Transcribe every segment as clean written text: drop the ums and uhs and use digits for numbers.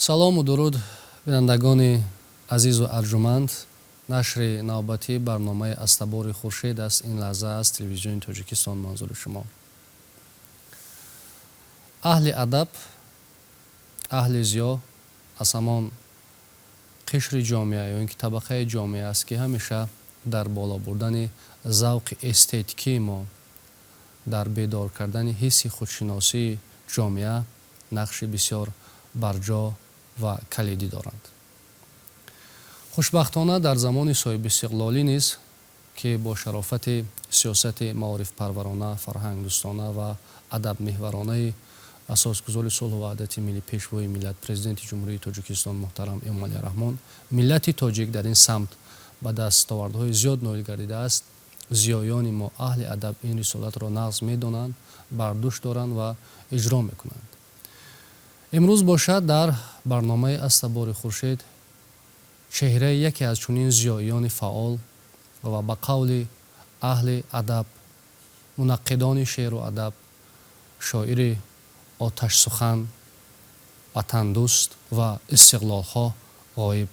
Салому дуруд, бинандагони азизу арҷуманд. Нашри навбатии барномаи «Аз табори хуршед» аст ин лаҳза аз Телевизиони Тоҷикистон манзури шумо. Аҳли адаб, аҳли зиё аз ҳамон қишри ҷомеа ё ин ки табақаи ҷомеа аст, ки ҳамеша дар боло бурдани завқи эстетикии мо, дар бедор кардани ҳисси худшиносии ҷомеа нақши бисёр барҷо ва калидӣ доранд. Хушбахтона, дар замони соҳибистиқлолӣ низ, ки бо шарофати сиёсати маорифпарварона, фарҳангдӯстона ва адабмеҳваронаи асосгузори сулҳу ваҳдати миллӣ, Пешвои миллат, Президенти Ҷумҳурии Тоҷикистон муҳтарам Эмомалӣ Раҳмон, миллати тоҷик дар ин самт ба дастовардҳои зиёд ноил гардидааст, зиёёни мо, аҳли адаб ин рисолатро нағз медонанд, бар дӯш доранд ва иҷро мекунанд. Имрӯз бошад, дар барномаи «Аз табори хуршед» чеҳраи яке аз чунин зиёиёни фаъол ва ба қавли аҳли адаб, мунаққидони шеъру адаб, шоири оташсухан, ватандӯст ва истиқлолхоҳ Ғоиб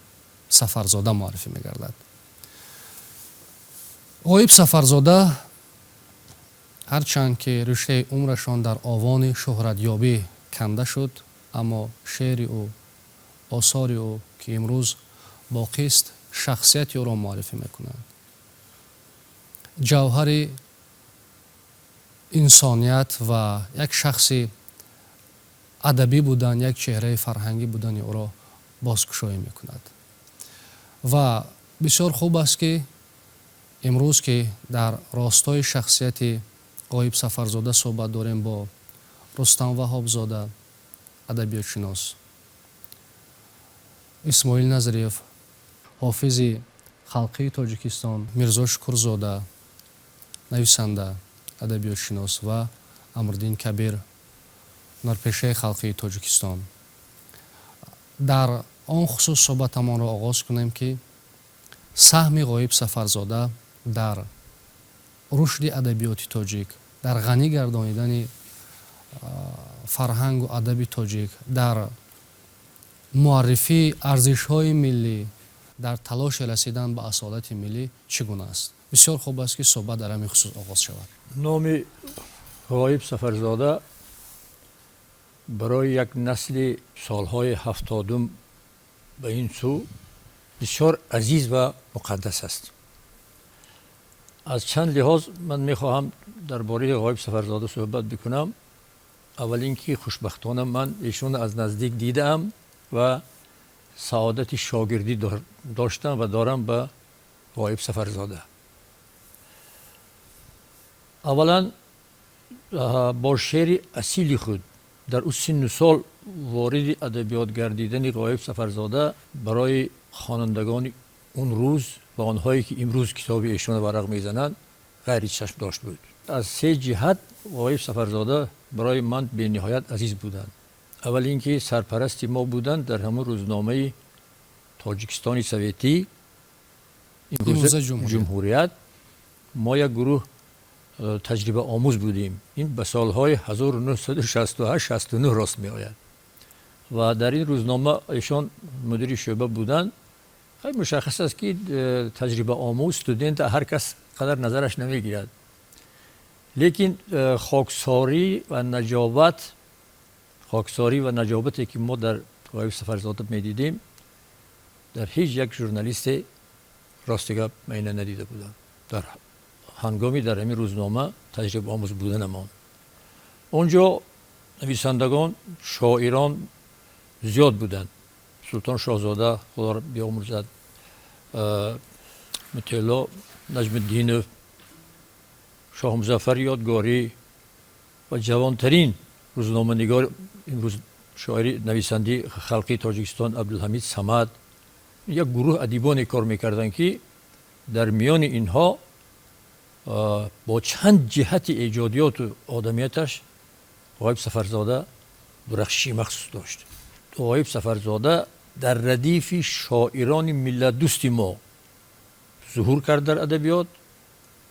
Сафарзода муаррифӣ мегардад. Ғоиб Сафарзода, ҳарчанд ки риштаи умрашон дар овони шӯҳратёбӣ канда шуд, аммо шеъри ӯ, осори ӯ, ки имрӯз боқист, шахсияти ӯро муаррифӣ мекунанд. Ҷавҳари инсоният ва як шахси адабӣ будан, як чеҳраи фарҳангӣ будани ӯро бозкушоӣ мекунад. Ва бисёр хуб аст, ки имрӯз, ки дар ростои шахсияти Ғоиб Сафарзода суҳбат дорем бо Рустам Ваҳобзода, адабиётшинос, Исмоил Назриев, ҳофизи халқии Тоҷикистон, Мирзо Шукурзода, нависанда, адабиётшинос, ва Амриддин Кабир, ҳунарпешаи халқии Тоҷикистон, дар он хусус суҳбатамонро оғоз кунем, ки саҳми Ғоиб Сафарзода дар рушди адабиёти тоҷик, дар ғанӣ гардонидани фарҳангу адаби тоҷик, дар муаррифии арзишҳои миллӣ, дар талоши расидан ба асолати миллӣ чӣ гуна аст. Бисёр хуб аст, ки суҳбат дар ҳамин хусус оғоз шавад. Номи Ғоиб Сафарзода барои як насли солҳои 70-ум ба ин сӯ бисёр азиз ва муқаддас аст. Аз чанд лиҳоз ман мехоҳам дар бораи Ғоиб Сафарзода суҳбат бикунам. Аввал ин ки хушбахтона ман эшонро аз наздик дидаам ва саодати шогирдӣ доштам ва дорам ба Ғоиб Сафарзода. Аввалан, бо шеъри асили худ дар ӯ синну сол вориди адабиёт гардидани Ғоиб Сафарзода барои хонандагони он рӯз ва онҳое ки имрӯз китоби эшонро варақ мезананд, ғайричашмдошт буд. Аз се ҷиҳат Ғоиб Сафарзода барои ман бениҳоят азиз буданд. Аввал ин ки сарпарасти мо буданд дар ҳамон рӯзномаи Тоҷикистони Советӣ, имрӯза Ҷумҳурият. Мо як гурӯҳ таҷрибаомӯз будем. Ин ба солҳои 1968-69 рост меояд ва дар ин рӯзнома эшон мудири шӯъба буданд. Хеле мушаххас аст, ки таҷрибаомӯз, студент ҳар кас қадар назараш намегирад, лекин хоксорӣ ва наҷобате, ки мо дар Ғоиб Сафарзода медидем, дар ҳеҷ як журналисте, рости гап, ман ина надида будам дар ҳангоми дар ҳамин рӯзнома таҷрибаомӯз буданамон. Он ҷо нависандагон, шоирон зиёд буданд: Султон Шоҳзода, Худоро биомӯрзад, Мутелло Наҷмиддинов, Шоҳмузаффар Ёдгорӣ ва ҷавонтарин рӯзноманигор, имрӯз шоири нависандаи халқии Тоҷикистон, Абдулҳамид Самад. Як гурӯҳ адибоне кор мекарданд, ки дар миёни инҳо бо чанд ҷиҳати эҷодиёту одамияташ Ғоиб Сафарзода дурахшиши махсус дошт. Ғоиб Сафарзода дар радифи шоирони миллатдӯсти мо зуҳур кард дар адабиёт.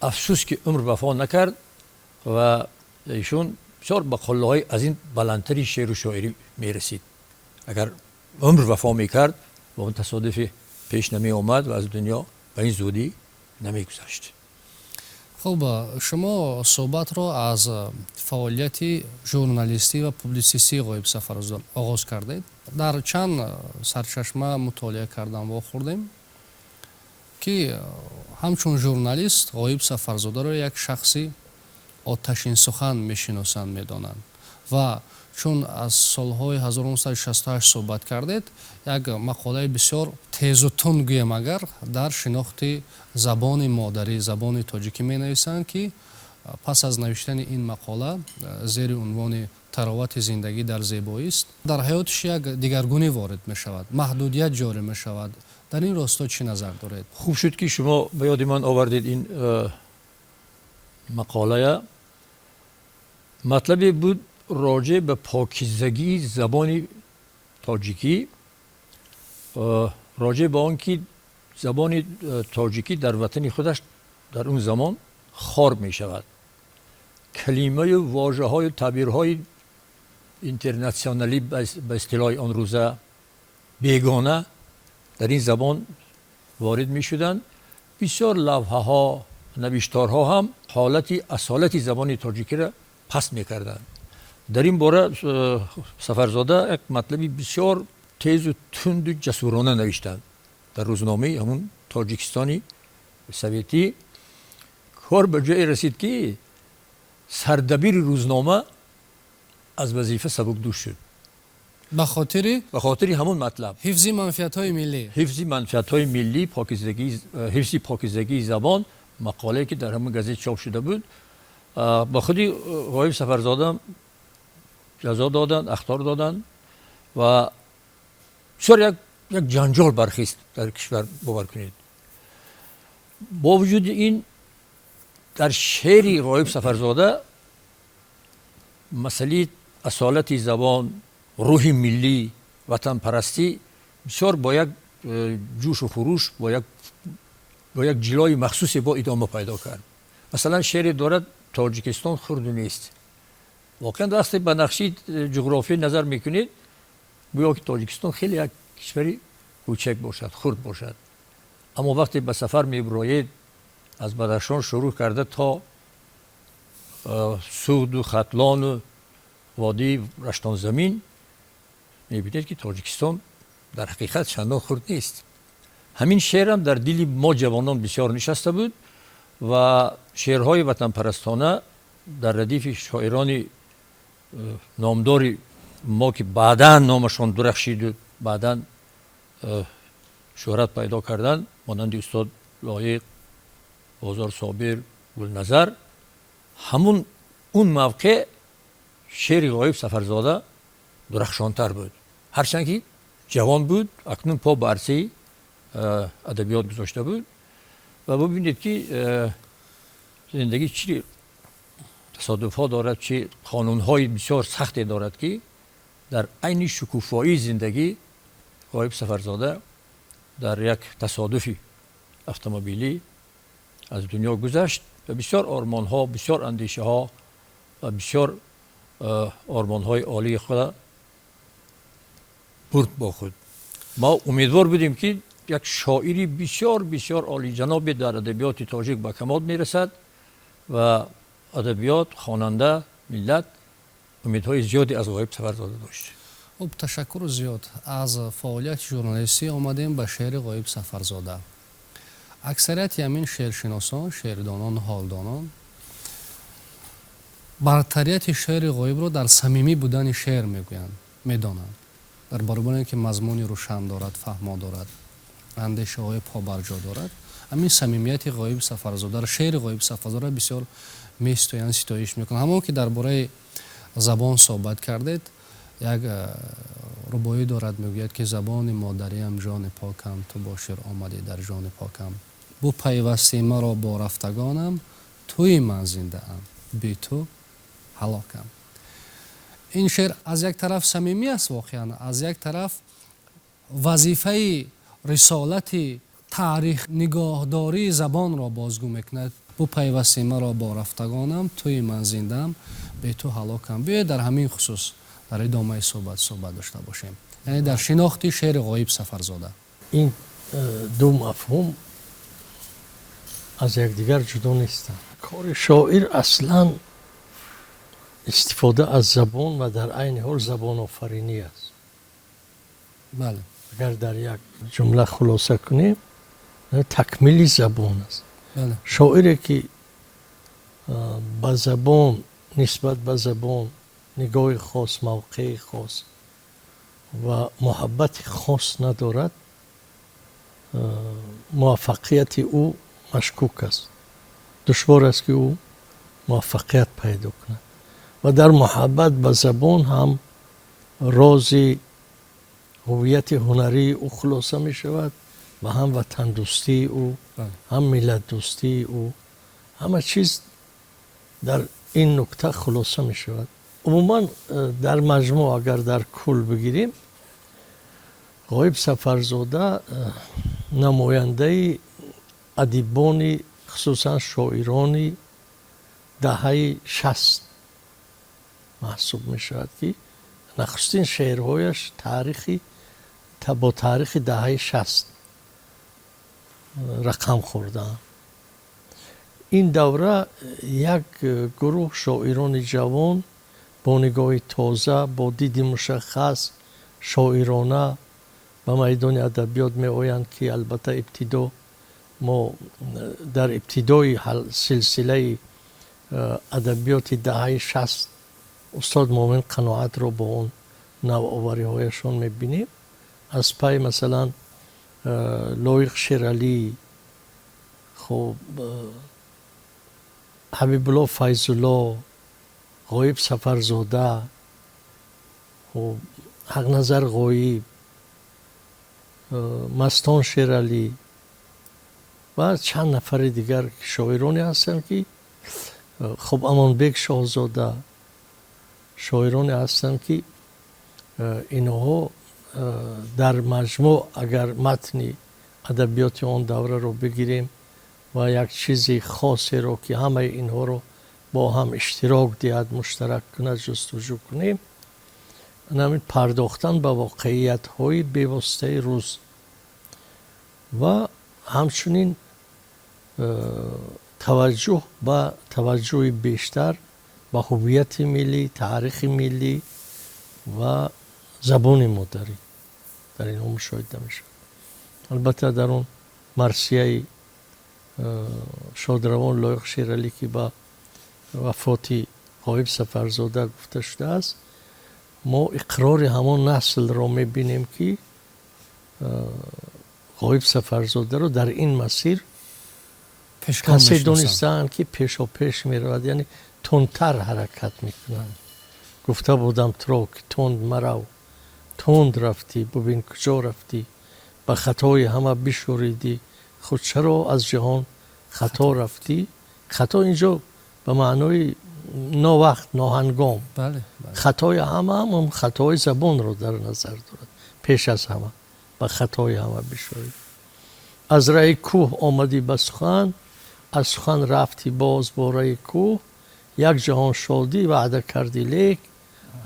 Афсӯс, ки умр вафо накард ва эшон бисёр ба қуллаҳои аз ин баландтари шеъру шоирӣ мерасид, агар умр вафо мекард, бо он тасодуфи пеш намеомад ва аз дунё ба ин зудӣ намегузашт. Хуб, шумо суҳбатро аз фаъолияти журналистӣ ва публитсистии Ғоиб Сафарзода оғоз кардед. Дар чанд сарчашма мутолиа кардам, вохӯрдем, ки ҳамчун журналист Ғоиб Сафарзодаро як шахси оташинсухан мешиносанд, медонанд. Ва чун аз солҳои 1968 суҳбат кардед, як мақолаи бисёр тезу тунд гӯем агар дар шинохти забони модарӣ, забони тоҷикӣ менависанд, ки пас аз навиштани ин мақола зери унвони «Таровати зиндагӣ дар зебоист» дар ҳаётиш як дигаргунӣ ворид мешавад, маҳдудият ҷорӣ мешавад. Дар ин росто чӣ назар доред? Хуб шуд, ки шумо ба ёди ман овардед ин мақолая. Матлабе буд роҷеъ ба покизагии забони тоҷикӣ, роҷеъ ба он ки забони тоҷикӣ дар ватани худаш дар он замон хор мешавад, калимаю вожаҳою таъбирҳои интернатсионалӣ, ба истилоҳи он рӯза бегона, дар ин забон ворид мешуданд. Бисёр лавҳаҳо, навишторҳо ҳам ҳолати асолати забони тоҷикиро паст мекарданд. Дар ин бора Сафарзода як матлаби бисёр тезу тунду ҷасурона навиштанд дар рӯзномаи ҳамун Тоҷикистони советӣ. Кор ба ҷое расид, ки сардабири рӯзнома аз вазифа сабукдӯш шуд. Ба хотири? Ба хотири ҳамун матлаб. Ҳифзи манфиатҳои миллӣ. Ҳифзи манфиатҳои миллӣ, покизагӣ, ҳифзи покизагии забон. Мақолае ки дар ҳамун газет чоп шуда буд, ба худи Ғоиб Сафарзода ҷазо доданд, ахтор доданд ва бисёр як ҷанҷол бархист дар кишвар, бовар кунед. Бо вуҷуди ин, дар шеъри Ғоиб Сафарзода масъалаи асолати забон, рӯҳи миллӣ, ватанпарастӣ бисёр бо як ҷӯшу хуруш, бо як ҷилои махсусе бо идома пайдо кард. Масалан, шеъре дорад: «Тоҷикистон хурду нест». Воқеан, вақте ба нақши ҷуғрофӣ назар мекунед, гӯё ки Тоҷикистон хеле як кишвари кӯчак бошад, хурд бошад. Аммо вақте ба сафар мебироед, аз Бадахшон шурӯъ карда то Суғду Хатлону водии Раштонзамин, мебинед, ки Тоҷикистон дар ҳақиқат чандон хурд нест. Ҳамин шеърам дар дили мо ҷавонон бисёр нишаста буд ва шеърҳои ватанпарастона дар радифи шоирони номдори мо, ки баъдан номашон дурахшиду баъдан шӯҳрат пайдо карданд, монанди устод Лоиқ, Бозор Собир, Гулназар, ҳамун он мавқеъ шеъри Ғоиб Сафарзода дурахшонтар буд. Ҳарчанд ки ҷавон буд, акнун по ба арсаи адабиёт гузошта буд. Ва бубинед, ки зиндагӣ чӣ тасодуфҳо дорад, чӣ қонунҳои бисёр сахте дорад, ки дар айни шукуфоии зиндагӣ Ғоиб Сафарзода дар як тасодуфи автомобилӣ аз дунё гузашт ва бисёр ормонҳо, бисёр андешаҳо ва бисёр ормонҳои олии худа бурд бо худ. Мо умедвор будем, ки як шоири бисёр бисёр олиҷанобе дар адабиёти тоҷик ба камол мерасад ва адабиёт, хонанда, миллат умедҳои зиёде аз Ғоиб Сафарзода дошт. Хуб, ташаккуру зиёд. Аз фаъолияти журналистӣ омадем ба шеъри Ғоиб Сафарзода. Аксарияти ҳамин шеършиносон, шеърдонон, ҳолдонон бартарияти шеъри Ғоибро дар самимӣ будани шеър мегӯянд, медонанд. Дар баробари он ки мазмуни рӯшан дорад, фаҳмо дорад, андешаҳои побарҷо дорад, ҳамин самимияти Ғоиб Сафарзодаро, шеъри Ғоиб Сафарзодаро бисёр меситоянд, ситоиш мекунанд. Ҳамон ки дар бораи забон суҳбат кардед, як рубоӣ дорад, мегӯяд, ки «Забони модариам, ҷони покам, ту бо шир омадӣ дар ҷони покам, бупайвастӣ маро бо рафтагонам, туи ман зиндаам, би ту ҳалокам». Ин шеър аз як тараф самимӣ аст воқеан, аз як тараф вазифаи рисолати таърих нигоҳдории забонро бозгӯ мекунад: «Бупайвастӣ маро бо рафтагонам, туи ман зиндаам, бе ту ҳалокам». Биёед, дар ҳамин хусус дар идомаи суҳбат суҳбат дошта бошем. Яъне дар шинохти шеъри Ғоиб Сафарзода. Ин ду мафҳум аз якдигар ҷудо нестанд. Кори шоир аслан истифода аз забон ва дар айни ҳол забонофаринӣ аст. Бале. Агар дар як ҷумла хулоса кунем, такмили забон аст. Бале. Шоире ки ба забон, нисбат ба забон нигоҳи хос, мавқеи хос ва муҳаббати хос надорад, муваффақияти ӯ машкук аст. Душвор аст, ки ӯ муваффақият пайдо кунад. Ва дар муҳаббат ба забон ҳам рози ҳуввияти ҳунарии ӯ хулоса мешавад ва ҳам ватандӯстии ӯ, ҳам миллатдӯстии ӯ, ҳама чиз дар ин нукта хулоса мешавад. Умуман, дар маҷмӯъ, агар дар кул бигирем, Ғоиб Сафарзода намояндаи адибони, хусусан шоирони даҳаи 60 маҳсуб мешавад, ки нахустин шеърҳояш таърихи бо таърихи даҳаи 60 рақам хӯрдаанд. Ин давра як гурӯҳ шоирони ҷавон бо нигоҳи тоза, бо диди мушаххас, шоирона ба майдони адабиёт меоянд, ки албатта ибтидо мо дар ибтидои силсилаи адабиёти даҳаи 60 устод Муъмин Қаноатро бо он навовариҳояшон мебинем. Аз пай, масалан, Лоиқ Шералӣ, хуб, Ҳабибулло Файзулло, Ғоиб Сафарзода, хуб, Ҳақназар Ғоиб, Мастон Шералӣ ва чанд нафари дигар шоироне ҳастанд, ки хуб, Амонбек Шоҳзода, шоироне ҳастанд, ки инҳо дар маҷмӯъ, агар матни адабиёти он давраро бигирем ва як чизи хосеро, ки ҳамаи инҳоро бо ҳам иштирок диҳад, муштарак кунад, ҷустуҷӯ кунем, ҳамин пардохтан ба воқеиятҳои бевоситаи рӯз ва ҳамчунин таваҷҷӯҳ ба таваҷҷӯҳи бештар ба ҳуввияти миллӣ, таърихи миллӣ ва забони модарӣ дар инҳо мушоҳида мешавад. Албатта, дар он марсияи шодравон Лоиқ Шералӣ, ки ба вафоти Ғоиб Сафарзода гуфта шудааст, мо иқрори ҳамон наслро мебинем, ки Ғоиб Сафарзодаро дар ин масир касе донистаанд, ки пешопеш меравад, яъне тундтар ҳаракат мекунад. Гуфта будам туро, ки тунд марав, тунд рафтӣ, бубин куҷо рафтӣ, ба хатои ҳама бишӯридӣ, худ чаро аз ҷаҳон хато рафтӣ? Хато инҷо ба маънои новақт, ноҳангом. Хатои ҳама ҳам хатои забонро дар назар дорад. Пеш аз ҳама ба хатои ҳама бишӯрид. Аз раи кӯҳ омадӣ ба сухан, аз сухан рафтӣ боз бо раи кӯҳ. Як ҷаҳон шодӣ ваъда кардӣ, лек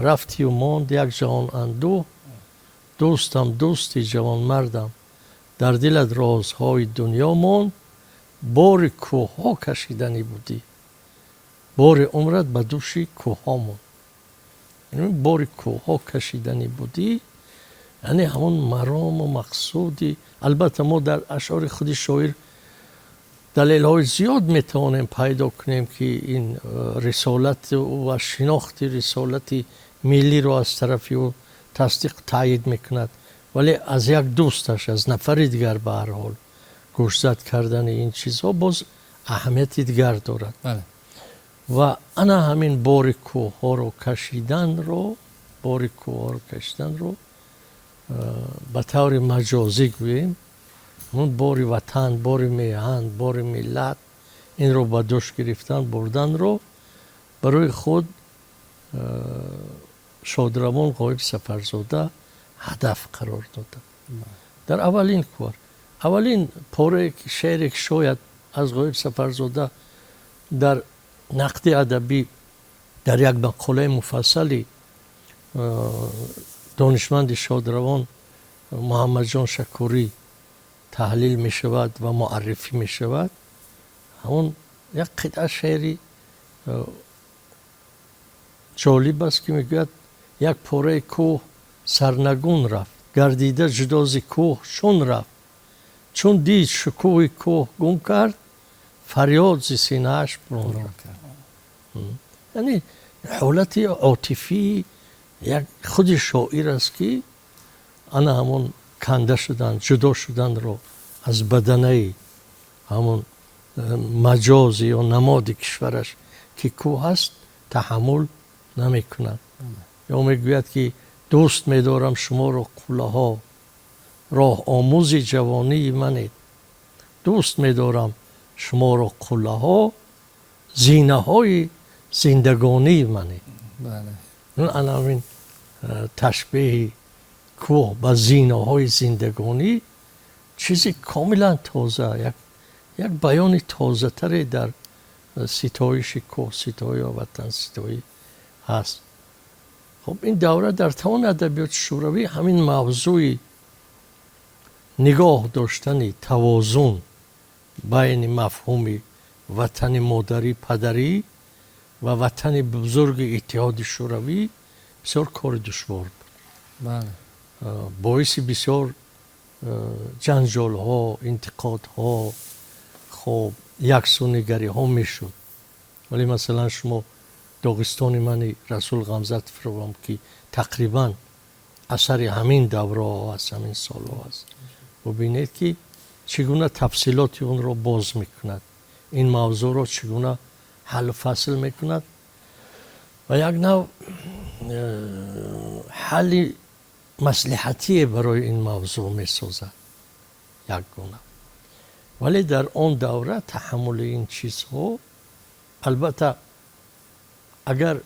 рафтию монд як ҷаҳон андӯҳ. Дӯстам, дӯсти ҷавонмардам, дар дилат розҳои дунё монд. Бори кӯҳҳо кашиданӣ будӣ, бори умрат ба дӯши кӯҳҳо монд. Бори кӯҳҳо кашиданӣ будӣ, яъне ҳамон марому мақсуди. Албатта, мо дар ашъори худи шоир далелҳои зиёд метавонем пайдо кунем, ки ин рисолат ва шинохти рисолати миллиро аз тарафи ӯ тасдиқ, таъйид мекунад. Вале аз як дӯсташ, аз нафари дигар ба ҳар ҳол гӯшзад кардани ин чизҳо боз аҳамияти дигар дорад. Ва ана ҳамин бори кӯҳҳоро кашиданро, бори кӯҳҳоро кашиданро ба таври маҷозӣ гӯем, ҳамон бори ватан, бори меҳан, бори миллат, инро ба дӯш гирифтан, бурданро барои худ шодравон Ғоиб Сафарзода ҳадаф қарор дода. Дар аввалин кор, аввалин порае шеъре, ки шояд аз Ғоиб Сафарзода дар нақди адабӣ дар як мақолаи муфассали Донишманди шодравон Муҳаммадҷон Шакурӣ таҳлил мешавад ва муаррифӣ мешавад, ҳамон як қитъа шеъри ҷолиб аст, ки мегӯяд: як пораи кӯҳ сарнагун рафт, гардида ҷудози кӯҳ чун рафт, чун дид шукӯҳи кӯҳ гум кард, фарёд зи синааш бурун рафт. Яъне ҳолати отифии як худи шоир аст, ки ана ҳамон канда шудан, ҷудо шуданро аз баданаи ҳамон маҷози ё намоди кишвараш, ки кӯҳ аст, таҳаммул намекунад. Ё мегӯяд, ки дӯст медорам шуморо, қуллаҳо, роҳ омӯзи ҷавонии манед, дӯст медорам шуморо, қуллаҳо, зинаҳои зиндагонии манед. Ана ҳамин ташбеҳи кӯҳ ба зинаҳои зиндагонӣ чизи комилан тоза, як баёни тозатаре дар ситоиши кӯҳ ситоӣ ё ватанситоӣ ҳаст. Хуб, ин давра дар тамоми адабиёти шӯравӣ ҳамин мавзӯи нигоҳ доштани тавозун байни мафҳуми ватани модарӣ, падарӣ ва ватани бузурги Иттиҳоди Шӯравӣ бисёр кори душвор буд, боиси бисёр ҷанҷолҳо, интиқодҳо, хуб, яксунигариҳо мешуд. Вале, масалан, шумо «Доғистони мани» Расул Ғамзатовро, ки тақрибан асари ҳамин давраҳо аст, ҳамин солҳо аст, бубинед, ки чӣ гуна тафсилоти онро боз мекунад, ин мавзӯъро чӣ гуна ҳаллу фасл мекунад ва як нав ҳалли маслиҳатие барои ин мавзӯъ месозад як гуна. Вале дар он давра таҳаммули ин чизҳо, албатта, агар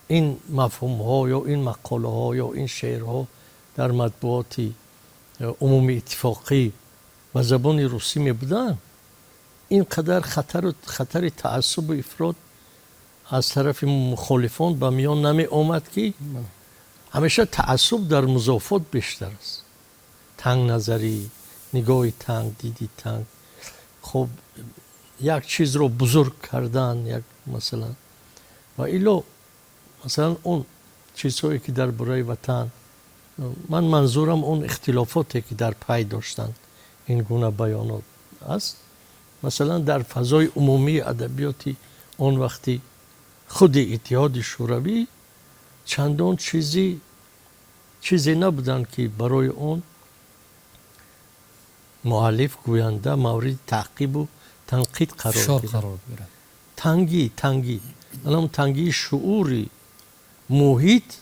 ин мафҳумҳо ё ин мақолаҳо ё ин шеърҳо дар матбуоти умумии иттифоқӣ ба забони русӣ мебуданд, ин қадар хатари таассубу ифрот аз тарафи мухолифон ба миён намеомад, ки ҳамеша таассуб дар музофот бештар аст. Тангназарӣ, нигоҳи танг, диди танг, хуб, як чизро бузург кардан, як масалан ва илло, масалан, он чизҳое, ки дар бораи ватан, ман манзурам он ихтилофоте, ки дар пай доштанд ин гуна баёнот аст, масалан, дар фазои умумии адабиёти он вақти худи Иттиҳоди Шӯравӣ чандон чизе набуданд, ки барои он муаллиф, гӯянда мавриди таъқибу танқид қарор гирад. Тангӣ, анам тангии шуури муҳит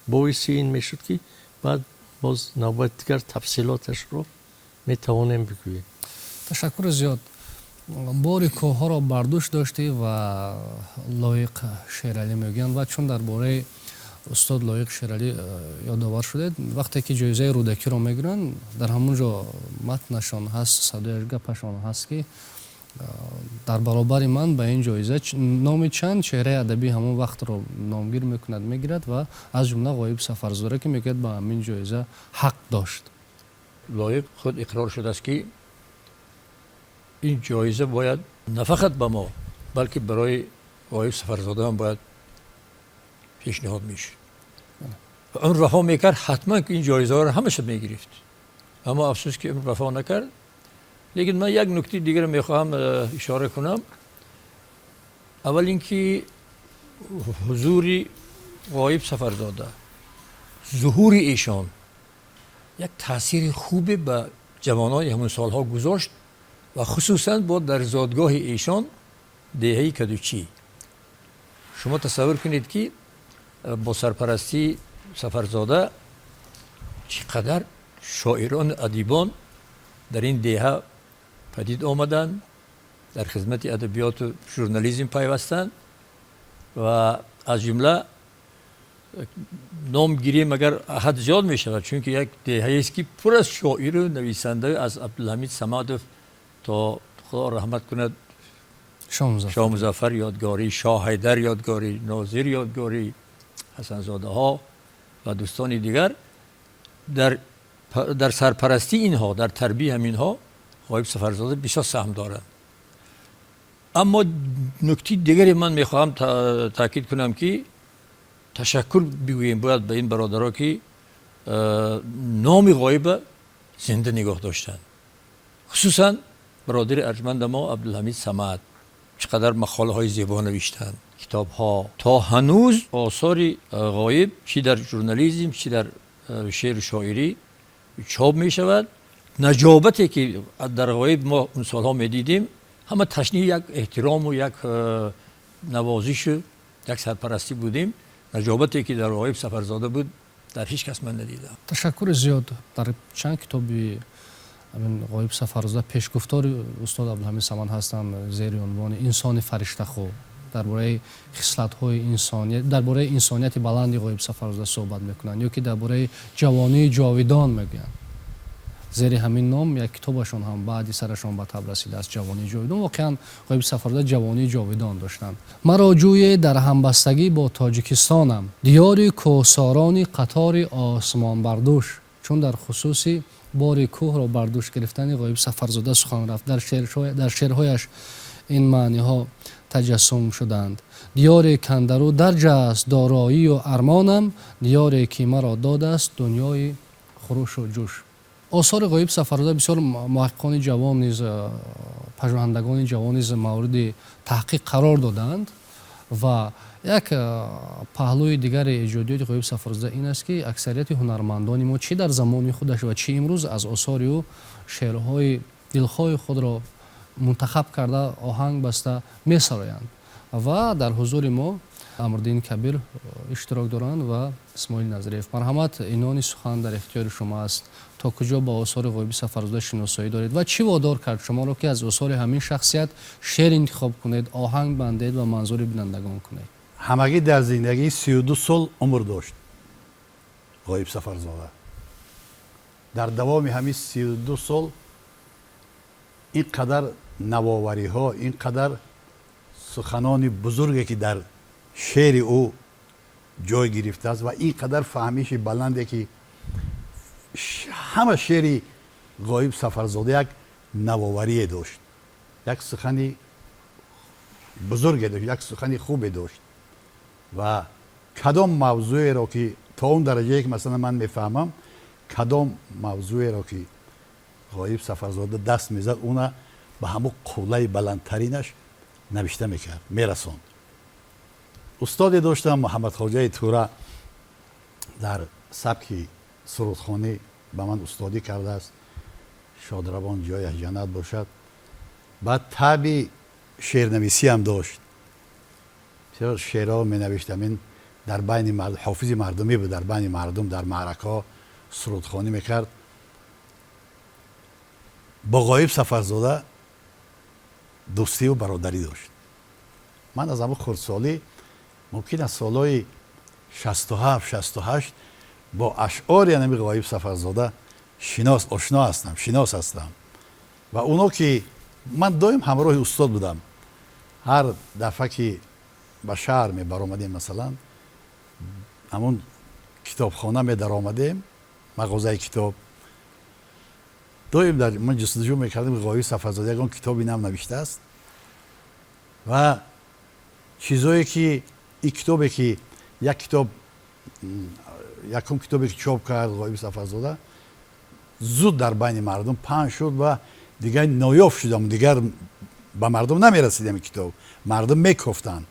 боиси ин мешуд, ки баъд боз навбати дигар тафсилоташро метавонем бигӯем. Ташаккури зиёд. Бори кӯҳҳоро бар дӯш доштӣ ва Лоиқ Шералӣ мегӯянд. Ва чун дар бораи устод Лоиқ Шералӣ ёдовар шудед, вақте ки ҷоизаи Рӯдакиро мегиранд, дар ҳамон ҷо матнашон ҳаст, садояш, гапашон ҳаст, ки дар баробари ман ба ин ҷоиза номи чанд чеҳраи адабии ҳамон вақтро номгир мекунад, мегирад ва аз ҷумла Ғоиб Сафарзода, ки мегӯяд, ба ҳамин ҷоиза ҳақ дошт. Лоиқ худ иқрор шудааст, ки ин ҷоиза бояд на фақат ба мо, балки барои Ғоиб Сафарзода ҳам бояд пешниҳод мешуд. Умр вафо мекард, ҳатман ки ин ҷоизаҳоро ҳамаша мегирифт, аммо афсӯс, ки умр вафо накард. Лекин ман як нуктаи дигарро мехоҳам ишора кунам. Аввал ин ки ҳузури Ғоиб Сафарзода, зуҳури эшон як таъсири хубе ба ҷавонони ҳамон солҳо гузошт ва хусусан бо дар зодгоҳи эшон, деҳаи Кадучӣ. Шумо тасаввур кунед, ки бо сарпарастии Сафарзода чӣ қадар шоирон, адибон дар ин деҳа падид омаданд, дар хизмати адабиёту журнализм пайвастанд ва аз ҷумла ном гирем агар, ҳад зиёд мешавад, чунки як деҳаест, ки пур аз шоиру нависанда, аз Абдулҳамид Самадов то, Худо раҳмат кунад, Шоҳмузаффар Ёдгорӣ, Шоҳ Ҳайдар Ёдгорӣ, Нозир Ёдгорӣ, Ҳасанзодаҳо. ва дӯстони дигар дар сарпарастии инҳо, дар тарбияи ҳаминҳо Ғоиб Сафарзода бисёр саҳм дорад. Аммо нуктаи дигаре ман мехоҳам таъкид кунам, ки ташаккур бигӯем бояд ба ин бародаро, ки номи Ғоиба зинда нигоҳ доштанд, хусусан бародари арҷманди мо Абдулҳамид Самад. Чӣ қадар мақолаҳои зебо навиштанд, китобҳо. То ҳанӯз осори Ғоиб чӣ дар журнализм, чӣ дар шеъру шоирӣ чоп мешавад. Наҷобате ки дар Ғоиб мо он солҳо медидем, ҳама ташнаи як эҳтирому як навозишу як сарпарастӣ будем. Наҷобате ки дар Ғоиб Сафарзода буд, дар ҳеҷ кас ман надидам. Ташаккури зиёд. Дар чанд китоби Ғоиб Сафарзода пешгуфтори устод Абдулҳамид Самад ҳастанд зери унвони «Инсони фариштахо». Дар бораи хислатҳои инсоният, дар бораи инсонияти баланди Ғоиб Сафарзода суҳбат мекунанд ё ки дар бораи ҷавонии ҷовидон мегӯянд. Зери ҳамин ном як китобашон ҳам баъди сарашон ба таб расидааст, «Ҷавонии ҷовидон». Воқеан, Ғоиб Сафарзода ҷавонии ҷовидон доштанд. Маро ҷӯе дар ҳамбастагӣ бо Тоҷикистонам, диёри кӯҳсорони қатори осмонбардӯш. Чун дар хусуси бори кӯҳро бар дӯш гирифтани Ғоиб Сафарзода сухан рафт, дар шеърҳояш ин маъниҳо таҷассум шуданд: диёре кандару дарҷ аст дороию армонам, диёре ки маро додааст дунёи хурушу ҷӯш. Осори Ғоиб Сафарзода бисёр муҳаққиқони ҷавон низ, пажӯҳандагони ҷавон низ мавриди таҳқиқ қарор доданд. Ва як паҳлӯи дигари эҷодиёти Ғоиб Сафарзода ин аст, ки аксарияти ҳунармандони мо, чӣ дар замони худаш ва чӣ имрӯз, аз осори ӯ шеърҳои дилхоҳи худро мунтахаб карда, оҳанг баста месароянд. Ва дар ҳузури мо Амриддин Кабир иштирок доранд ва Исмоил Назриев. Марҳамат, инони сухан дар ихтиёри шумо аст. То куҷо ба осори Ғоиби Сафарзода шиносоӣ доред ва чӣ водор кард шуморо, ки аз осори ҳамин шахсият шеър интихоб кунед, оҳанг бандед ва манзури бинандагон кунед? Ҳамагӣ дар зиндагӣ 32 сол умр дошт Ғоиб Сафарзода. Дар давоми ҳамин 32 сол ин қадар навовариҳо, ин қадар суханони бузурге, ки дар шеъри ӯ ҷой гирифтааст, ва ин қадар фаҳмиши баланде, ки ҳама шеъри Ғоиб Сафарзода як навоварие дошт, як сухани бузурге дошт, як сухани хубе дошт. Ва кадом мавзӯеро ки то он дараҷае ки, масалан, ман мефаҳмам, кадом мавзӯеро ки Ғоиб Сафарзода даст мезад, уна ба ҳамун қуллаи баландтаринаш навишта мекард, мерасонд. Устоде доштам, Муҳаммадхоҷаи Тура, дар сабки сурудхонӣ ба ман устодӣ кардааст, шодравон, ҷояш ҷаннат бошад. Баъд таби шеърнависиам дошт, бисёр шеърҳо менавишт. Ҳамин дар байни ҳофизи мардумӣ буд, дар байни мардум, дар маъракаҳо сурудхонӣ мекард. Бо Ғоиб Сафарзода дӯстиву бародарӣ дошт. Ман аз ҳамун хурдсолӣ, мумкин аз солҳои 67, 68, бо ашъори ҳами Ғоиб Сафарзода шинос, ошно ҳастам, шинос ҳастам. Ва оно ки ман доим ҳамроҳи устод будам, ҳар дафъа ки ба шаҳр мебаромадем, масалан, ҳамун китобхона медаромадем, мағозаи китоб, доим дар ман ҷустуҷӯ мекардем, Ғоиб Сафарзода ягон китоби нав навиштааст ва чизое ки ин китобе ки як китоб, якум китобе ки чоп кард Ғоиби Сафарзода, зуд дар байни мардум паҳн шуд ва дигар ноёфт шудам, дигар ба мардум намерасид ҳамин китоб, мардум мекофтанд.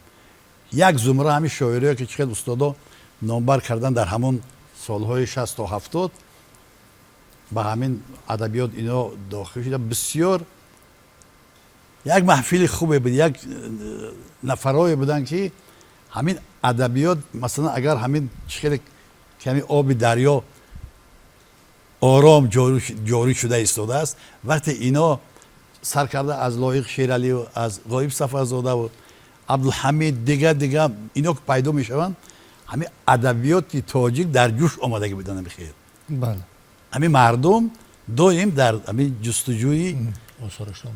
Як зумра ҳамин шоирое ки чӣ хел устодо номбар кардан, дар ҳамон солҳои 60-у 70 ба ҳамин адабиёт ино дохил шуда, бисёр як маҳфили хубе буд, як нафарое буданд, ки ҳамин адабиёт, масалан, агар ҳамин чӣ хеле ками оби дарё ором ҷорӣ шуда истодааст, вақте ино сар карда аз Лоиқ Шералию, аз Ғоиб Сафарзодаву Абдулҳамид, дигар дигар ино ки пайдо мешаванд, ҳамин адабиёти тоҷик дар ҷӯш омадагӣ буданд. Ҳамин ҳамин мардум доим дар ҳамин ҷустуҷӯи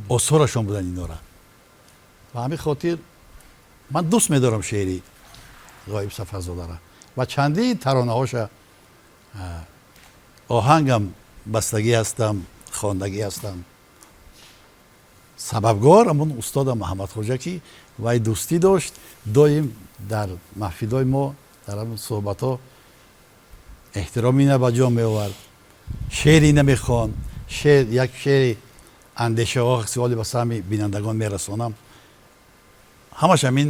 осорашон буданд инора. Ва ҳамин хотир ман дӯст медорам шеъри Ғоиб Сафарзодаро ва чандин таронаҳоша. Оҳангам бастагӣ ҳастам, хондагӣ ҳастам. Сабабгор ҳамон устодам Муҳаммадхоҷа, ки вай дӯстӣ дошт, доим дар маҳфилҳои мо, дар ҳамон суҳбатҳо эҳтироми ина ба ҷо меовард, шеъри намехонд. Шеър, як шеъри андешаҳо саволи ба саҳми бинандагон мерасонам. Ҳамаш ҳамин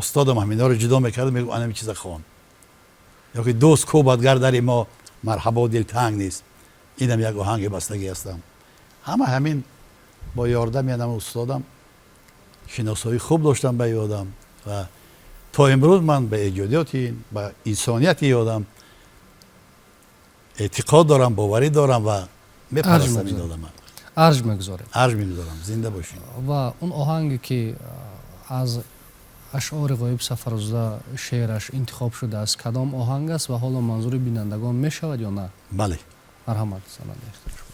устодам ҳаминҳоро ҷудо мекард, мегуфт, ана ҳамин чиза хон. Ё ки дӯст кӯбадгар дари мо, марҳабо дилтанг нест, инам як оҳанги бастагӣ ҳастам. Ҳама ҳамин бо ёрдами анам устодам шиносоӣ хуб доштам ба ин одам ва то имрӯз ман ба эҷодиёти, ба инсонияти ин одам эътиқод дорам, боварӣ дорам ва мепарастам ин одама. Арҷ мегузорем. Арҷ мегузорам. Зинда бошед. Ва он оҳанге ки аз ашъори Ғоиб Сафарзода шеъраш интихоб шудааст, кадом оҳанг аст ва ҳоло манзури бинандагон мешавад ё на? Бале. Марҳамат, санад ихтиёр шумост.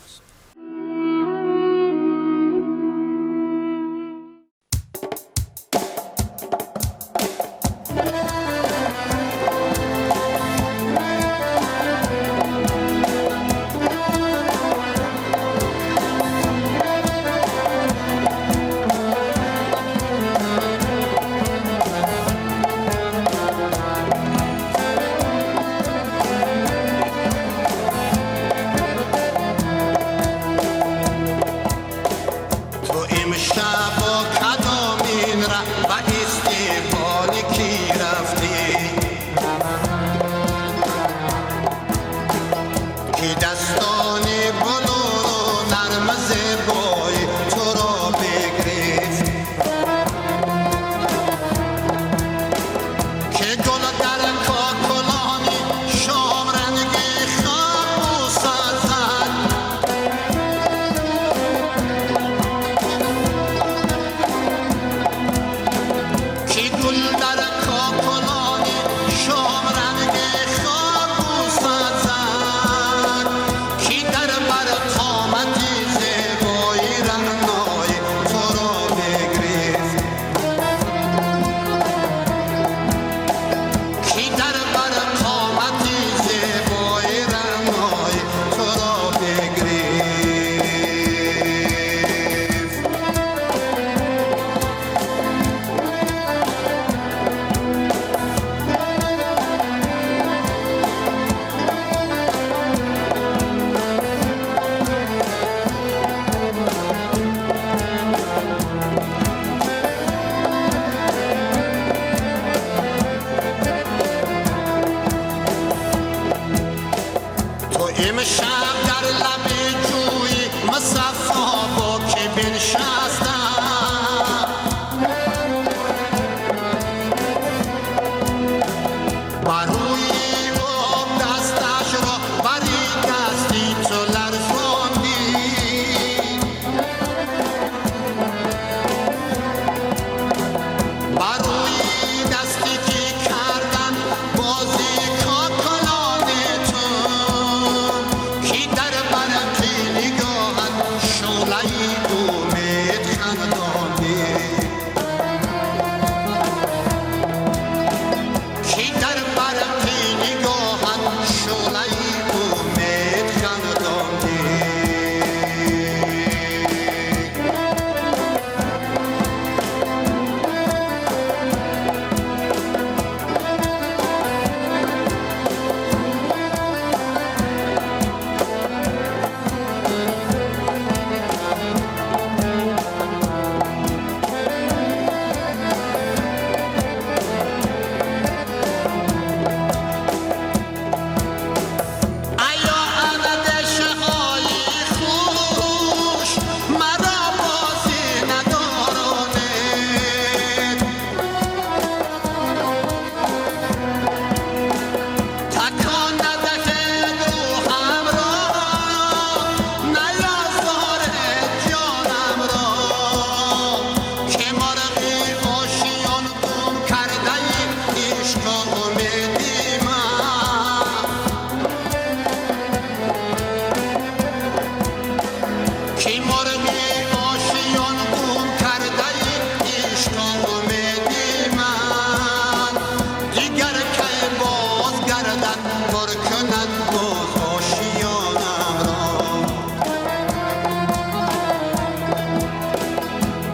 Gardad کند باز آشیانم را.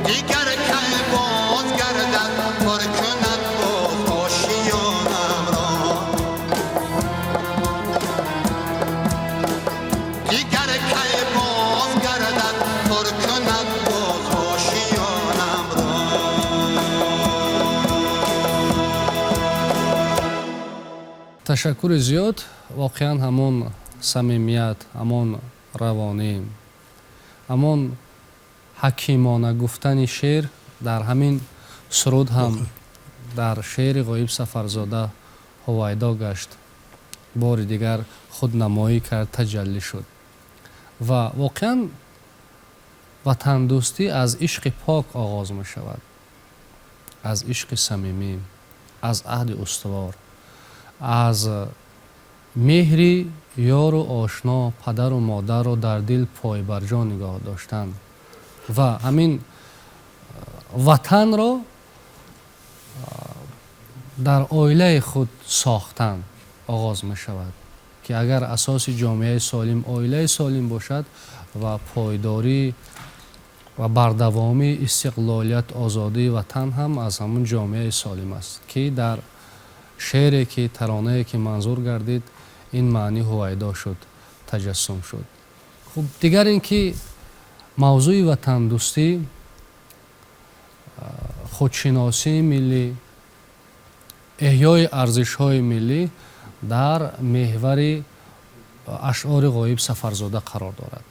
دیگر کی باز گردد پر کند باز آشیانم را. دیگر کی باز گردد پر کند باز آشیانم را. Ташаккури зиёд. Воқеан ҳамон самимият, ҳамон равонӣ, ҳамон ҳакимона гуфтани шеър дар ҳамин суруд ҳам дар шеъри Ғоиб Сафарзода ҳувайдо гашт, бори дигар худнамоӣ кард, таҷаллӣ шуд. Ва воқеан ватандӯстӣ аз ишқи пок оғоз мешавад, аз ишқи самимӣ, аз аҳди устувор, аз меҳри ёру ошно, падару модарро дар дил пойбарҷо нигоҳ доштан ва ҳамин ватанро дар оилаи худ сохтан оғоз мешавад, ки агар асоси ҷомеаи солим оилаи солим бошад ва пойдорӣ ва бардавомии истиқлолият, озодии ватан ҳам аз ҳамун ҷомеаи солим аст, ки дар шеъре ки таронае ки манзур гардид ин маънӣ ҳувайдо шуд, таҷассум шуд. Хуб, дигар ин ки мавзӯи ватандӯстӣ, худшиносии миллӣ, эҳёи арзишҳои миллӣ дар меҳвари ашъори Ғоиб Сафарзода қарор дорад.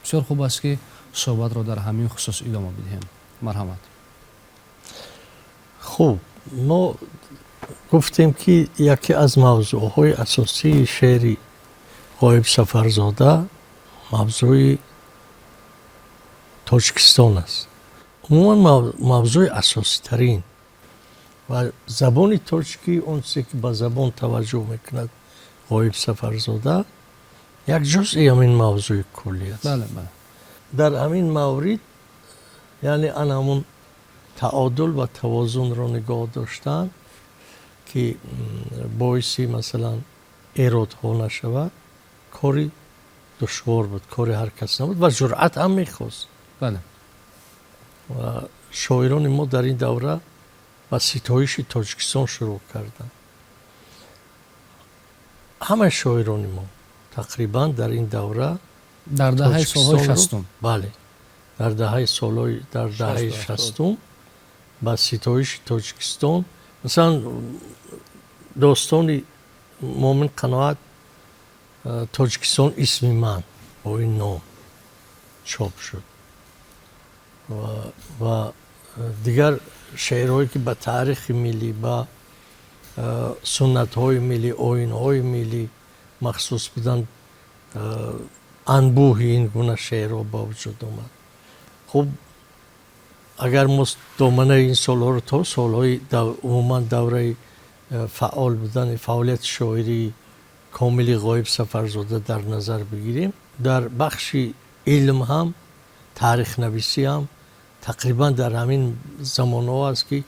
Бисёр хуб аст, ки суҳбатро дар ҳамин хусус идома бидиҳем. Марҳамат. Хуб, мо гуфтем, ки яке аз мавзӯъҳои асосии шеъри Ғоиб Сафарзода мавзӯи Тоҷикистон аст. Умуман мавзӯи асоситарин ва забони тоҷикӣ, он чизе ки ба забон таваҷҷӯҳ мекунад Ғоиб Сафарзода, як ҷузъи ҳамин мавзӯи куллӣ аст. Бале, бале. Дар ҳамин маврид, яъне ан ҳамун таодул ва тавозунро нигоҳ доштан, ки боиси, масалан, эродҳо нашавад, кори душвор буд, кори ҳар кас набуд ва ҷуръат ҳам мехост. Ва шоирони мо дар ин давра ба ситоиши Тоҷикистон шурӯъ карданд. Ҳамаи шоирони мо тақрибан дар ин давра дар даҳаи солҳои 60-ум. Бале, дар даҳаи солҳои, дар даҳаи 60-ум ба ситоиши Тоҷикистон, масалан, достони Муъмин Қаноат «Тоҷикистон исми ман» бо ин ном чоп шуд ва дигар шеърҳое, ки ба таърихи миллӣ, ба суннатҳои миллӣ, оинҳои миллӣ махсус буданд, анбӯҳи ин гуна шеърҳо ба вуҷуд омад. Хуб, агар мо доманаи ин солҳоро то солҳои, умуман давраи фаъол будани фаъолияти шоирии комили Ғоиб Сафарзода дар назар бигирем, дар бахши илм ҳам, таърихнависӣ ҳам тақрибан дар ҳамин замонҳо аст, ки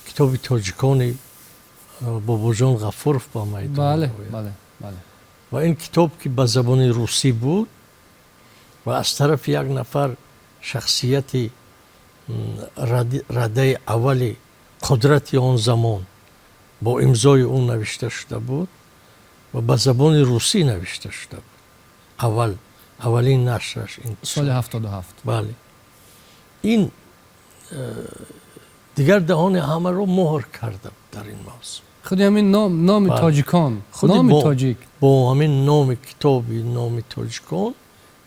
китоби «Тоҷикони» Бобоҷон Ғафуров ба майдон ояд. Бале, бале. Ва ин китоб, ки ба забони русӣ буд ва аз тарафи як нафар шахсияти радаи аввали қудрати он замон бо имзои ӯ навишта шуда буд ва ба забони русӣ навишта шуда буд, аввал, аввалин нашраш ин соли 77. Бале, ин дигар даҳони ҳамаро муҳр карда буд дар ин мавзӯъ. Худи ҳамин ном, номи «Тоҷикон», номи тоҷик. Бо ҳамин номи китоби, номи «Тоҷикон»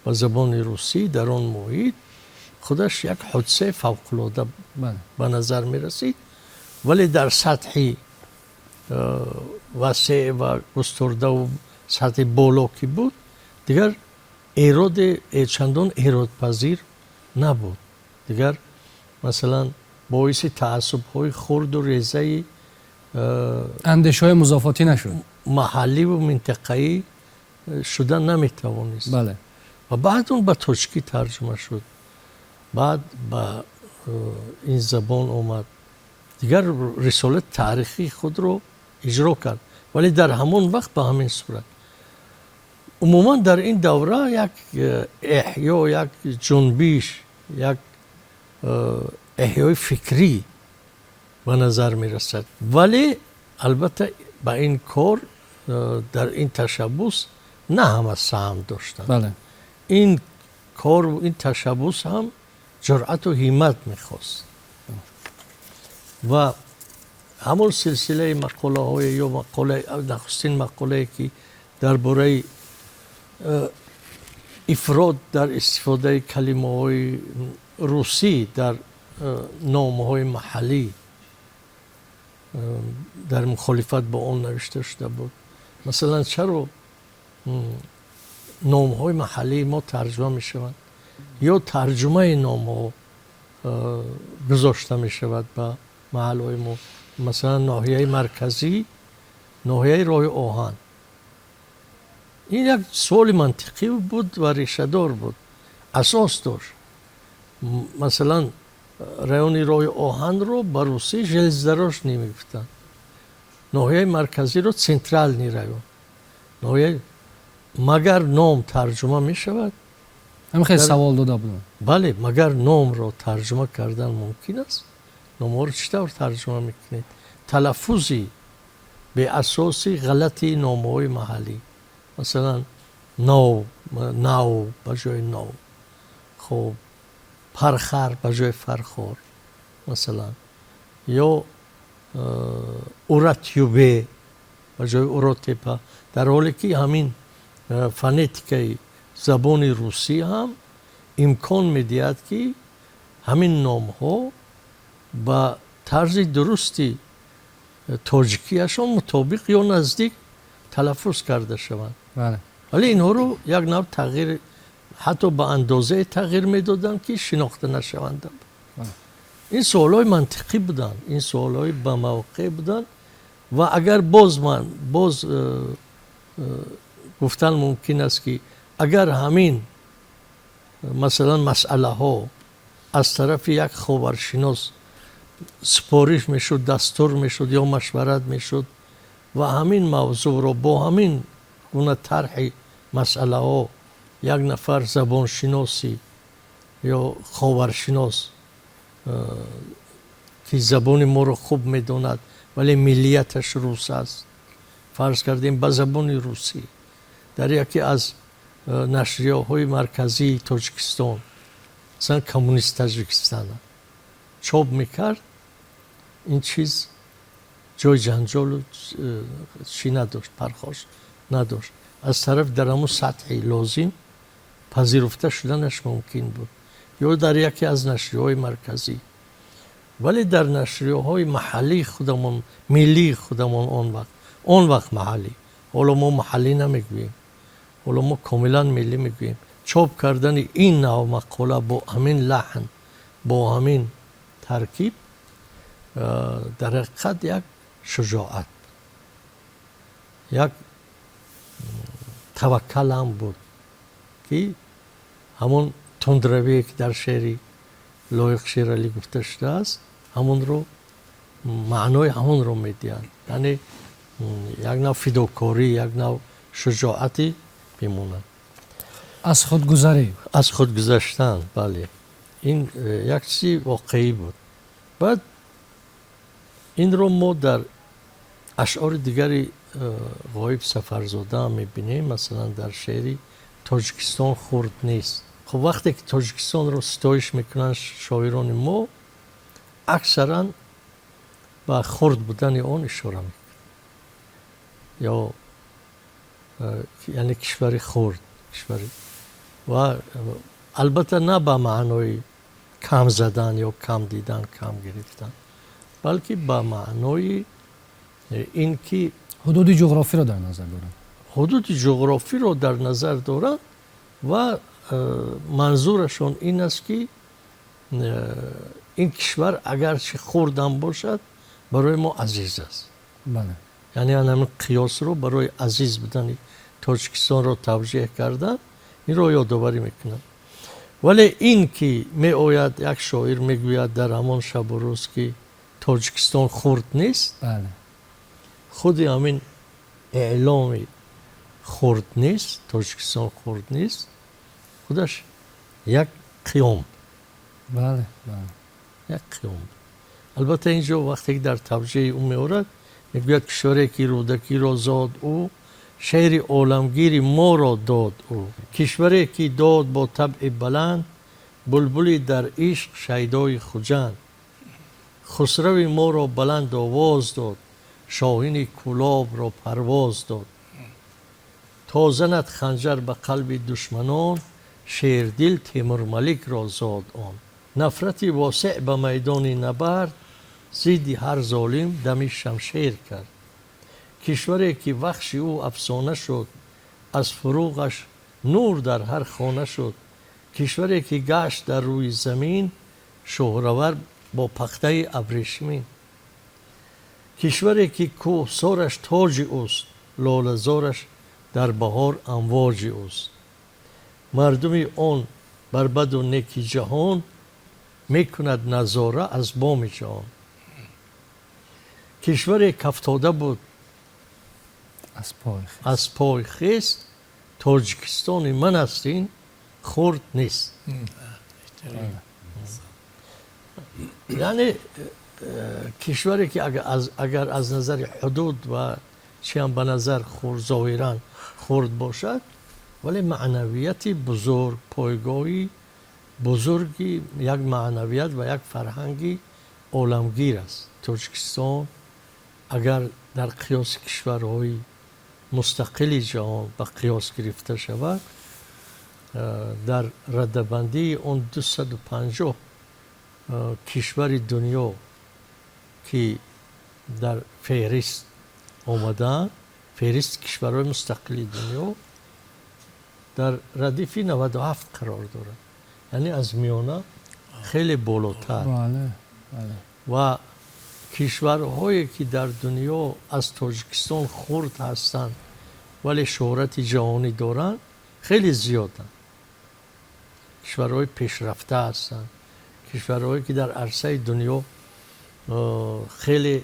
ба забони русӣ дар он муҳит худаш як ҳодисаи фавқулода ба назар мерасид, вале дар сатҳи васеъ ва густурдаву сатҳи боло ки буд, дигар эроде чандон эродпазир набуд. Дигар, масалан, боиси таассубҳои хурду резаи андешаҳои музофотӣ нашуд. Маҳалливу минтақаӣ шуда наметавонист. Ва баъд он ба тоҷикӣ тарҷума шуд, баъд ба ин забон омад, дигар рисолати таърихии худро иҷро кард, вале дар ҳамон вақт ба ҳамин сурат. Умуман дар ин давра як эҳё, як ҷунбиш, як эҳёи фикрӣ ба назар мерасад. Вале албатта ба ин кор, дар ин ташаббус на ҳама саҳм доштанд. Ин кору ин ташаббус ҳам ҷуръату ҳиммат мехост ва ҳамон силсилаи мақолаҳое ё нахустин мақолае, ки дар бораи ифрот дар истифодаи калимаҳои русӣ дар номҳои маҳаллӣ, дар мухолифат бо он навишта шуда буд. Масалан, чаро номҳои маҳаллии мо тарҷума мешаванд ё тарҷумаи номҳо гузошта мешавад ба маҳалҳои мо? Масалан, ноҳияи марказӣ, ноҳияи роҳи оҳан. Ин як суоли мантиқӣ буд ва решадор буд, асос дошт. Масалан, райони роҳи оҳанро ба русӣ железнодорожный мегуфтанд, ноҳияи марказиро центральный район. Ноҳияи магар ном тарҷума мешавад? Ҳамин хеле савол дода будам. Бале, магар номро тарҷума кардан мумкин аст? Номҳоро чӣ тавр тарҷума мекунед? Талаффузи беасоси ғалати номҳои маҳаллӣ, масалан, нов, нав ба ҷои нов, хуб, Пархар ба ҷои Фархор, масалан, ё Уратюбе ба ҷои Уротепа, дар ҳоле ки ҳамин фонетикаи забони русӣ ҳам имкон медиҳад, ки ҳамин номҳо ба тарзи дурусти тоҷикиашон мутобиқ ё наздик талаффуз карда шаванд. Вале инҳоро як нав тағйир, ҳатто ба андозае тағйир медоданд, ки шинохта нашаванд. Ин суолҳои мантиқӣ буданд, ин суолҳои ба мавқеъ буданд. Ва агар боз ман боз гуфтан мумкин аст, ки агар ҳамин, масалан, масъалаҳо аз тарафи як ховаршинос супориш мешуд, дастур мешуд ё машварат мешуд ва ҳамин мавзӯъро бо ҳамин гуна тарҳи масъалаҳо як нафар забоншиноси ё ховаршинос, ки забони моро хуб медонад, вале миллияташ рус аст, фарз кардем, ба забони русӣ дар яке аз нашрияҳои марказии Тоҷикистон, масалан, «Коммунист Таджикистана», чоп мекард, ин чиз ҷои ҷанҷолу чӣ надошт, пархош надошт. Аз тараф дар ҳамун сатҳи лозим пазируфта шуданаш мумкин буд ё дар яке аз нашрияҳои марказӣ. Вале дар нашрияҳои маҳаллии худамон, миллии худамон, он вақт маҳаллӣ, ҳоло мо маҳаллӣ намегӯем, ҳоло мо комилан миллӣ мегӯем, чоп кардани ин нав мақола бо ҳамин лаҳн, бо ҳамин таркиб дар ҳақиқат як шуҷоат, як таваккалам буд, ки ҳамон тундравие, ки дар шеъри Лоиқ Шералӣ гуфта шудааст, ҳамонро, маънои ҳамонро медиҳад. Яъне як нав фидокорӣ, як нав шуҷоати бимонад. Аз худгузарӣ. Аз худ гузаштан, бале. Ин як чизи воқеӣ буд. Баъд инро мо дар ашъори дигари Ғоиб Сафарзода мебинем, масалан, дар шеъри «Тоҷикистон хурд нест». Хуб, вақте ки Тоҷикистонро ситоиш мекунанд шоирони мо, аксаран ба хурд будани он ишора мекунанд ё яъне кишвари хурд, кишвари, ва албатта на ба маънои кам задан ё кам дидан, кам гирифтан, балки ба маънои ин ки ҳудуди ҷуғрофиро дар назар доранд. Ҳудуди ҷуғрофиро дар назар доранд ва манзурашон ин аст, ки ин кишвар агарчи хурдам бошад, барои мо азиз аст. Яъне ҳамин қиёсро барои азиз будани Тоҷикистонро тавҷеҳ кардан, инро ёдоварӣ мекунад. Вале ин ки меояд як шоир мегӯяд дар ҳамон шабу рӯз, ки Тоҷикистон хурд нест, худи ҳамин эъломи хурд нест, Тоҷикистон хурд нест, худаш як қиём. Бале, бале. Як қиём. Албатта, инҷо вақте ки дар тавҷеҳи ӯ меорад, мегӯяд: кишваре ки Рӯдакиро зод ӯ, шеъри оламгири моро дод ӯ, кишваре ки дод бо табъи баланд булбули дар ишқ шайдои Хуҷанд, Хусрави моро баланд овоз дод, шоҳини Кӯлобро парвоз дод, то занад ханҷар ба қалби душманон, шердил Темурмаликро зод он, нафрати восеъ ба майдони набард, зидди ҳар золим дами шамшер кард, кишваре ки Вахши ӯ афсона шуд, аз фуруғаш нур дар ҳар хона шуд, кишваре ки гашт дар рӯи замин шӯҳравар бо пахтаи абрешимин, кишваре ки кӯҳсораш тоҷи ӯст, лолазораш дар баҳор амвоҷи ӯст, мардуми он бар баду неки ҷаҳон мекунад назора аз боми ҷаҳон, кишваре кафтода буд аз пой хест, Тоҷикистони ман аст, ин хурд нест. Яъне кишваре ки агар аз назари ҳудуд ва чи ҳам ба назар хурд, зоҳиран хурд бошад, вале маънавияти бузург, пойгоҳи бузурги як маънавият ва як фарҳанги оламгир аст. Тоҷикистон агар дар қиёси кишварҳои мустақили ҷаҳон ба қиёс гирифта шавад, дар радабандии он 250 кишвари дунё ки дар феҳрист омадаанд, феҳристи кишварҳои мустақили дунё, дар радифи 97 қарор дорад, яъне аз миёна хеле болотар. Ва кишварҳое ки дар дунё аз Тоҷикистон хурд ҳастанд, вале шӯҳрати ҷаҳонӣ доранд, хеле зиёданд. Кишварҳои пешрафта ҳастанд, кишварҳое ки дар арсаи дунё хеле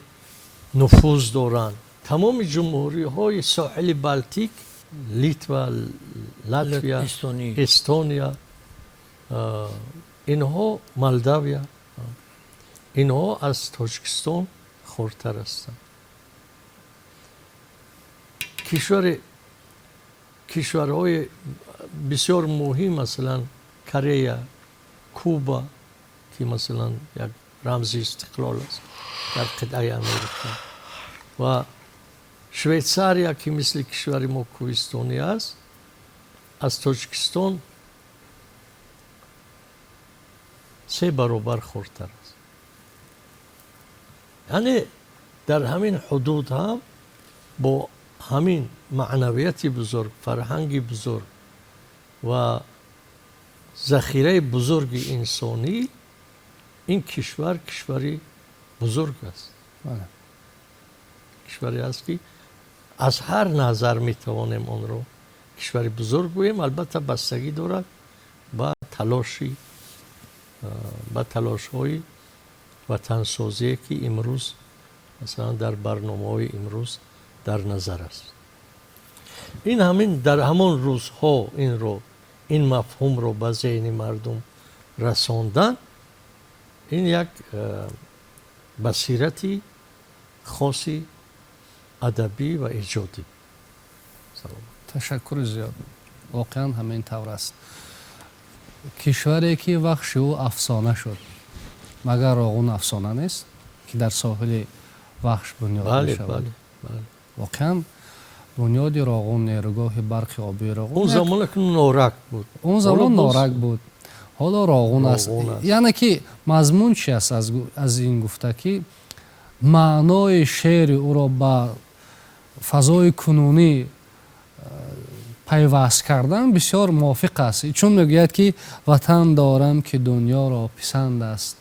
нуфуз доранд. Тамоми ҷумҳуриҳои соҳили Балтик, Литва, Латвия, Эстония, инҳо, Молдавия, инҳо аз Тоҷикистон хурдтар ҳастанд. Кишварҳои бисёр муҳим, масалан Корея, Куба, ки масалан як рамзи истиқлол аст дар қитъаи Америка, ва Швейтсария, ки мисли кишвари мо кӯҳистонӣ аст, аз Тоҷикистон 3 баробар хурдтар аст. Яъне дар ҳамин ҳудуд ҳам бо ҳамин маънавияти бузург, фарҳанги бузург ва захираи бузурги инсонӣ, ин кишвар кишвари бузург аст. Кишваре аст ки аз ҳар назар метавонем онро кишвари бузург гӯем. Албатта, бастагӣ дорад ба талоши ба талошҳои ватансозие ки имрӯз, масалан, дар барномаҳои имрӯз дар назар аст. Ин ҳамин дар ҳамон рӯзҳо инро, ин мафҳумро ба зеҳни мардум расондан, ин як басирати хоси адабӣ ва эҷодӣ. Ташаккури зиёд. Воқеан ҳамин тавр аст. Кишваре ки Вахши ӯ афсона шуд, магар Роғун афсона нест, ки дар соҳили Вахш бунёд мешавад? Воқеан бунёди Роғун, нерӯгоҳи барқи обии Роғун, он замон Норак буд. Он замон Норак буд, ҳоло Роғун аст. Яъне ки мазмун чи аст аз ин гуфта, ки маънои шеъри ӯро ба фазои кунунӣ пайваст кардан бисёр мувофиқ аст, чун мегӯяд ки ватан дорам, ки дунёро писанд аст,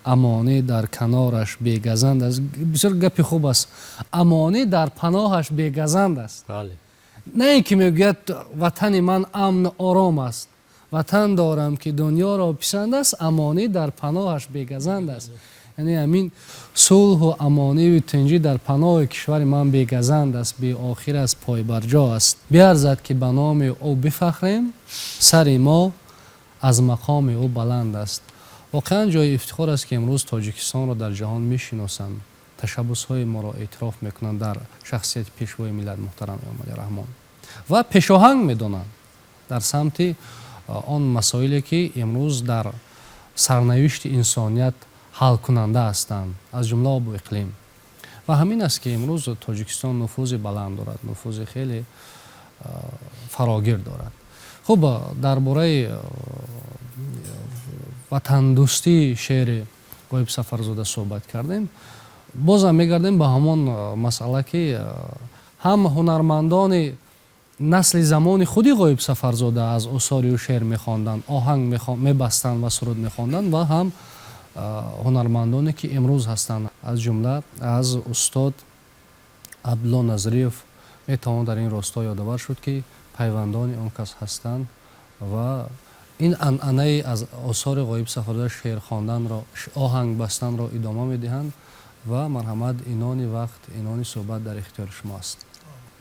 амонӣ дар канораш бегазанд аст. Бисёр гапи хуб аст: амонӣ дар паноҳаш бегазанд аст. На ин ки мегӯяд ватани ман амн ором аст. Ватан дорам, ки дунёро писанд аст, амонӣ дар паноҳаш бегазанд аст. Яъне ҳамин сулҳу амониву тинҷӣ дар паноҳи кишвари ман бегазанд аст, беохир аст, пойбарҷо аст. Биарзад ки ба номи ӯ бифахрем, сари мо аз мақоми ӯ баланд аст. Воқеан ҷои ифтихор аст, ки имрӯз Тоҷикистонро дар ҷаҳон мешиносанд, ташаббусҳои моро эътироф мекунанд дар шахсияти Пешвои миллат муҳтарам Эмомалӣ Раҳмон ва пешоҳанг медонанд дар самти он масоиле, ки имрӯз дар сарнавишти инсоният ҳалкунанда ҳастанд, аз ҷумла обу иқлим. Ва ҳамин аст, ки имрӯз Тоҷикистон нуфузи баланд дорад, нуфузи хеле фарогир дорад. Хуб, дар бораи ватандӯстии шеъри Ғоиб Сафарзода суҳбат кардем. Бозам мегардем ба ҳамон масъала, ки ҳам ҳунармандони насли замони худи Ғоиб Сафарзода аз осори ӯ шеър мехонданд, оҳанг мебастанд ва суруд мехонданд, ва ҳам ҳунармандоне, ки имрӯз ҳастанд, аз ҷумла аз устод Абдулло Назриев метавон дар ин росто ёдовар шуд, ки пайвандони он кас ҳастанд ва ин анъанаи аз осори Ғоиб Сафарзода шеър хонданро, оҳанг бастанро идома медиҳанд. Ва марҳамат, инони вақт, инони суҳбат дар ихтиёри шумо аст.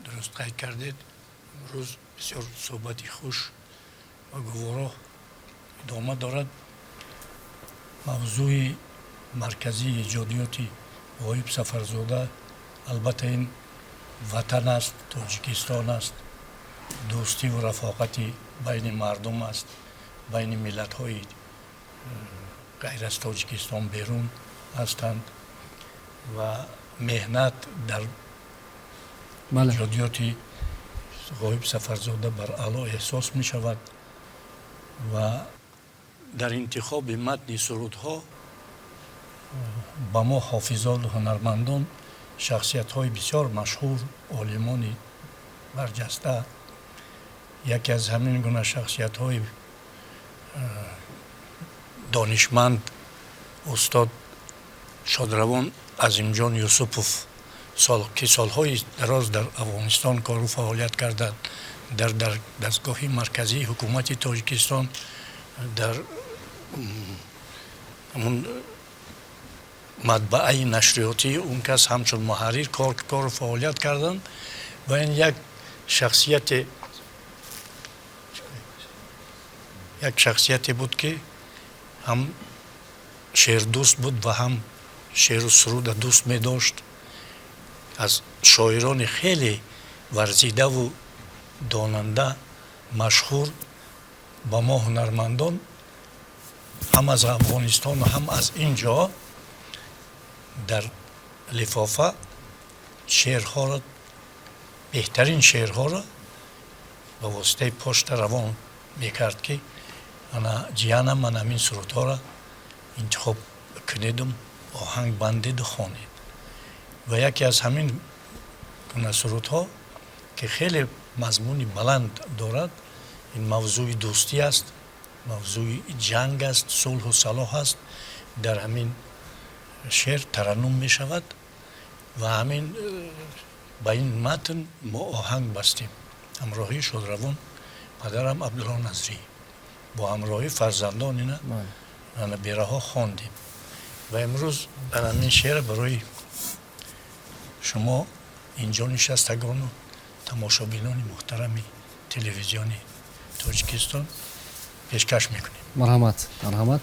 Дуруст қайд кардед, имрӯз бисёр суҳбати хуш ва гуворо идома дорад. Мавзӯи марказии эҷодиёти Ғоиб Сафарзода албатта ин ватан аст, Тоҷикистон аст, дӯстиву рафоқати байни мардум аст, байни миллатҳои ғайр аз Тоҷикистон берун ҳастанд ва меҳнат дар эҷодиёти Ғоиб Сафарзода бар аъло эҳсос мешавад. Ва дар интихоби матни сурудҳо ба мо ҳофизону ҳунармандон шахсиятҳои бисёр машҳур, олимони барҷаста, яке аз ҳамин гуна шахсиятҳои донишманд устод шодравон Азимҷон Юсупов, ки солҳои дароз дар Афғонистон кору фаъолият карданд, дар дастгоҳи марказии ҳукумати Тоҷикистон, дар ҳамун матбааи нашриётии он кас ҳамчун муҳаррир кору фаъолият карданд. Ва ин як шахсияте буд, ки ҳам шеърдӯст буд ва ҳам шеъру суруда дӯст медошт. Аз шоирони хеле варзидаву донанда машҳур ба мо ҳунармандон ҳам аз Афғонистону ҳам аз ин ҷо дар лифофа шеърҳоро, беҳтарин шеърҳоро ба воситаи пошта равон мекард, ки ана ҷиянам, ман ҳамин сурудҳоро интихоб кунедум, оҳанг бандеду хонед. Ва яке аз ҳамин гуна сурудҳо, ки хеле мазмуни баланд дорад, ин мавзӯи дӯстӣ аст, мавзӯи ҷанг аст, сулҳу салоҳ аст, дар ҳамин шеър тараннум мешавад. Ва ҳамин ба ин матн мо оҳанг бастем ҳамроҳии шодравон падарам Абдулло Назрӣ бо ҳамроҳии фарзандон ина набираҳо хондем. Ва имрӯз ҳамин шеър барои шумо инҷо нишастагону тамошобинони муҳтарами телевизиони Тоҷикистон пешкаш мекунем. Марҳамат, марҳамат.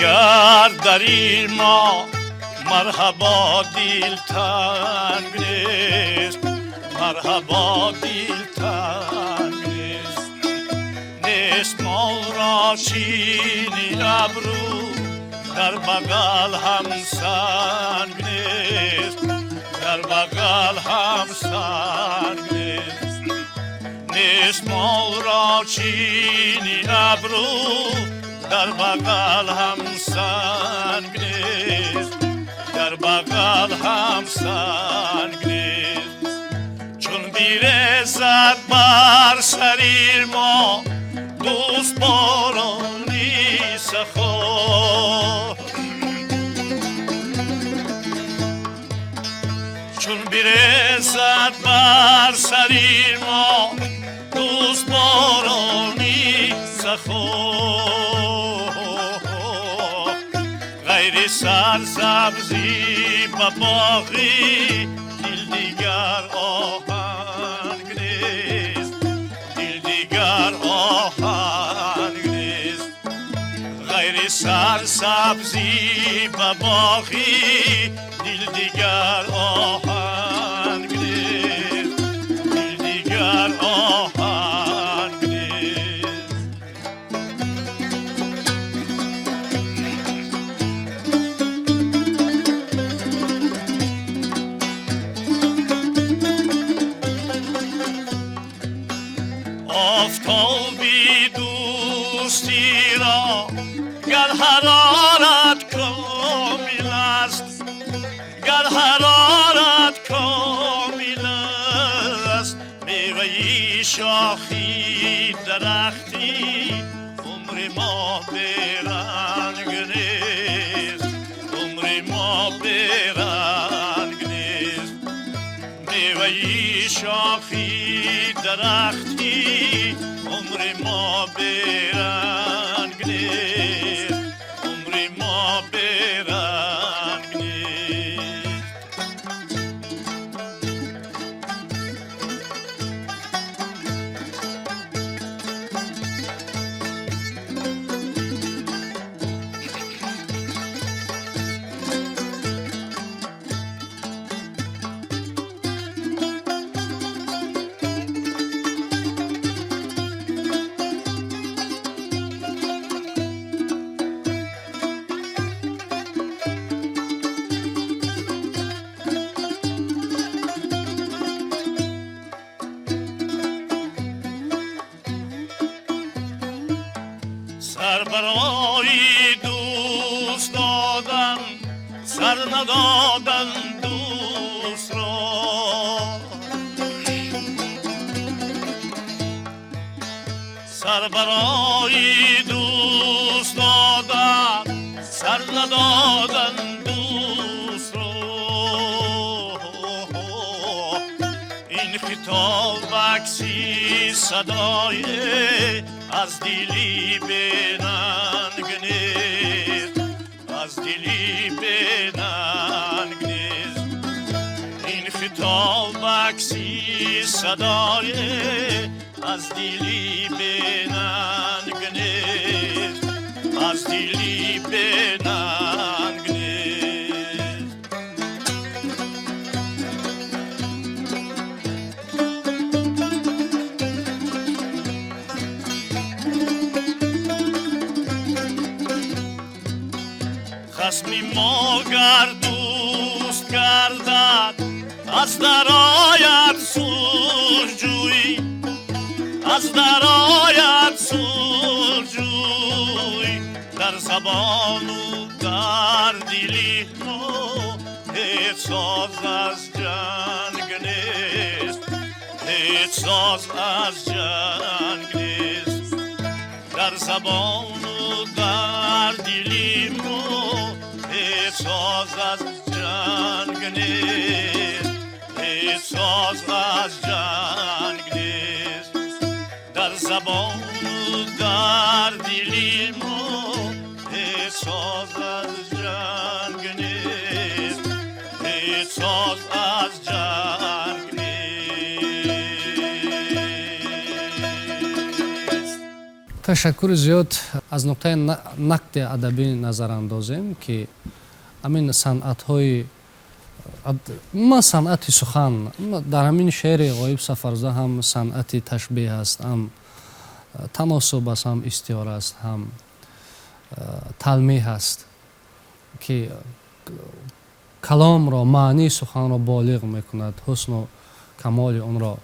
Гар дари мо марҳабо, дилтанг нест, марҳабо, дилтанг нест, нест моро чини абрӯ. Дар бағал ҳам санг нест, дар бағал ҳам санг нест. Нест молро чини абрӯ, дар бағал ҳам санг нест, дар бағал ҳам санг нест. Чун бирезад бар сари мо дӯст борони сахо, чун бирезад бар сари мо дӯст борони сахо, ғайри сарсабзӣ ба боғи дил дигар оҳанг нест, дил дигар оҳанг нест. Ғайри сарсабзӣ ба боғи дил дигар оҳанг нест, дил дигар оҳанг нест. Офтоби дӯстиро гар ҳарорат комил аст, гар ҳарорат комил аст, меваи шохи дарахти умри мо беранг нест, умри мо беранг нест. Меваи шохи дарахти умри мо беранг нест, умри мо беранг нест. Сар барои дӯст додан, сар надодан дӯстро. Сар барои дӯст додан, сар надодан дӯстро. Ин хитоб акси садое аз дили бенанг нест, аз дили бенанг нест. Ин хитоб акси садое аз дили бенанг нест, аз дили бенанг нест. Хасми мо гар дӯст гардад, аз дарояд сулҳҷӯй, аз дарояд сулҳҷӯй. Дар забону дар дили мо ҳеҷ соз аз ҷанг нест, ҳеҷ соз аз ҷанг нест. Дар забону дар дили мо ҳеҷ соз аз ҷанг нест, ҳеҷ соз аз ҷанг нест. Дар забону дар дили мо ҳеҷ соз аз ҷанг нест, ҳеҷ соз аз ҷанг нест. Ташаккури зиёд. Аз нуқтаи нақди адабӣ назар андозем, ки ҳамин санъатҳои ма санъати сухан дар ҳамин шеъри Ғоиб Сафарзода ҳам санъати ташбеҳ аст, ҳам таносуб аст, ҳам истиора аст, ҳам талмеҳ аст. Ки каломро, маънии суханро болиғ мекунад, ҳусну камоли онро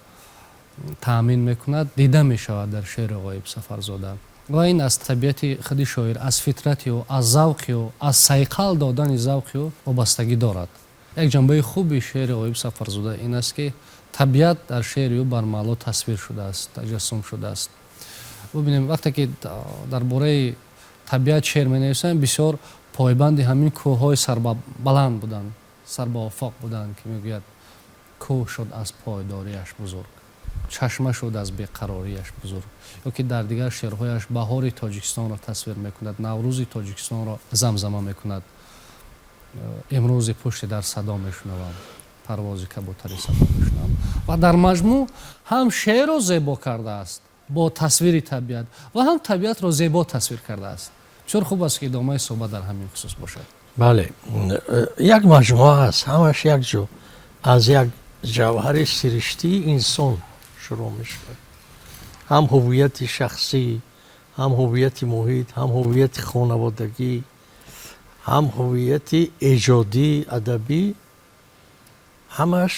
таъмин мекунад, дида мешавад дар шеъри Ғоиб Сафарзода. Ва ин аз табиати худи шоир, аз фитрати ӯ, аз завқи ӯ, аз сайқал додани завқи ӯ вобастагӣ дорад. Як ҷанбаи хуби шеъри Ғоиб Сафарзода ин аст, ки табиат дар шеъри ӯ бармало тасвир шудааст, таҷассум шудааст. Бубинем, вақте ки дар бораи табиат шеър менависанд, бисёр пойбанди ҳамин кӯҳҳои сарбаланд буданд, сарбаофоқ буданд, ки мегӯяд: кӯҳ шуд аз пойдориаш бузург, чашма шуд аз беқарориаш бузург. Ё ки дар дигар шеърҳояш баҳори Тоҷикистонро тасвир мекунад, Наврӯзи Тоҷикистонро замзама мекунад: имрӯзи пушти дар садо мешунавам, парвози кабутари садо мешунавам. Ва дар маҷмӯъ ҳам шеърро зебо кардааст бо тасвири табиат ва ҳам табиатро зебо тасвир кардааст. Бисёр хуб аст, ки идомаи суҳбат дар ҳамин хусус бошад. Бале, як маҷмӯа аст, ҳамаш як ҷо аз як ҷавҳари сириштии инсон шурӯъ мешавад: ҳам ҳуввияти шахсӣ, ҳам ҳуввияти муҳит, ҳам ҳуввияти хонаводагӣ, ҳам ҳуввияти эҷодӣ, адабӣ. Ҳамаш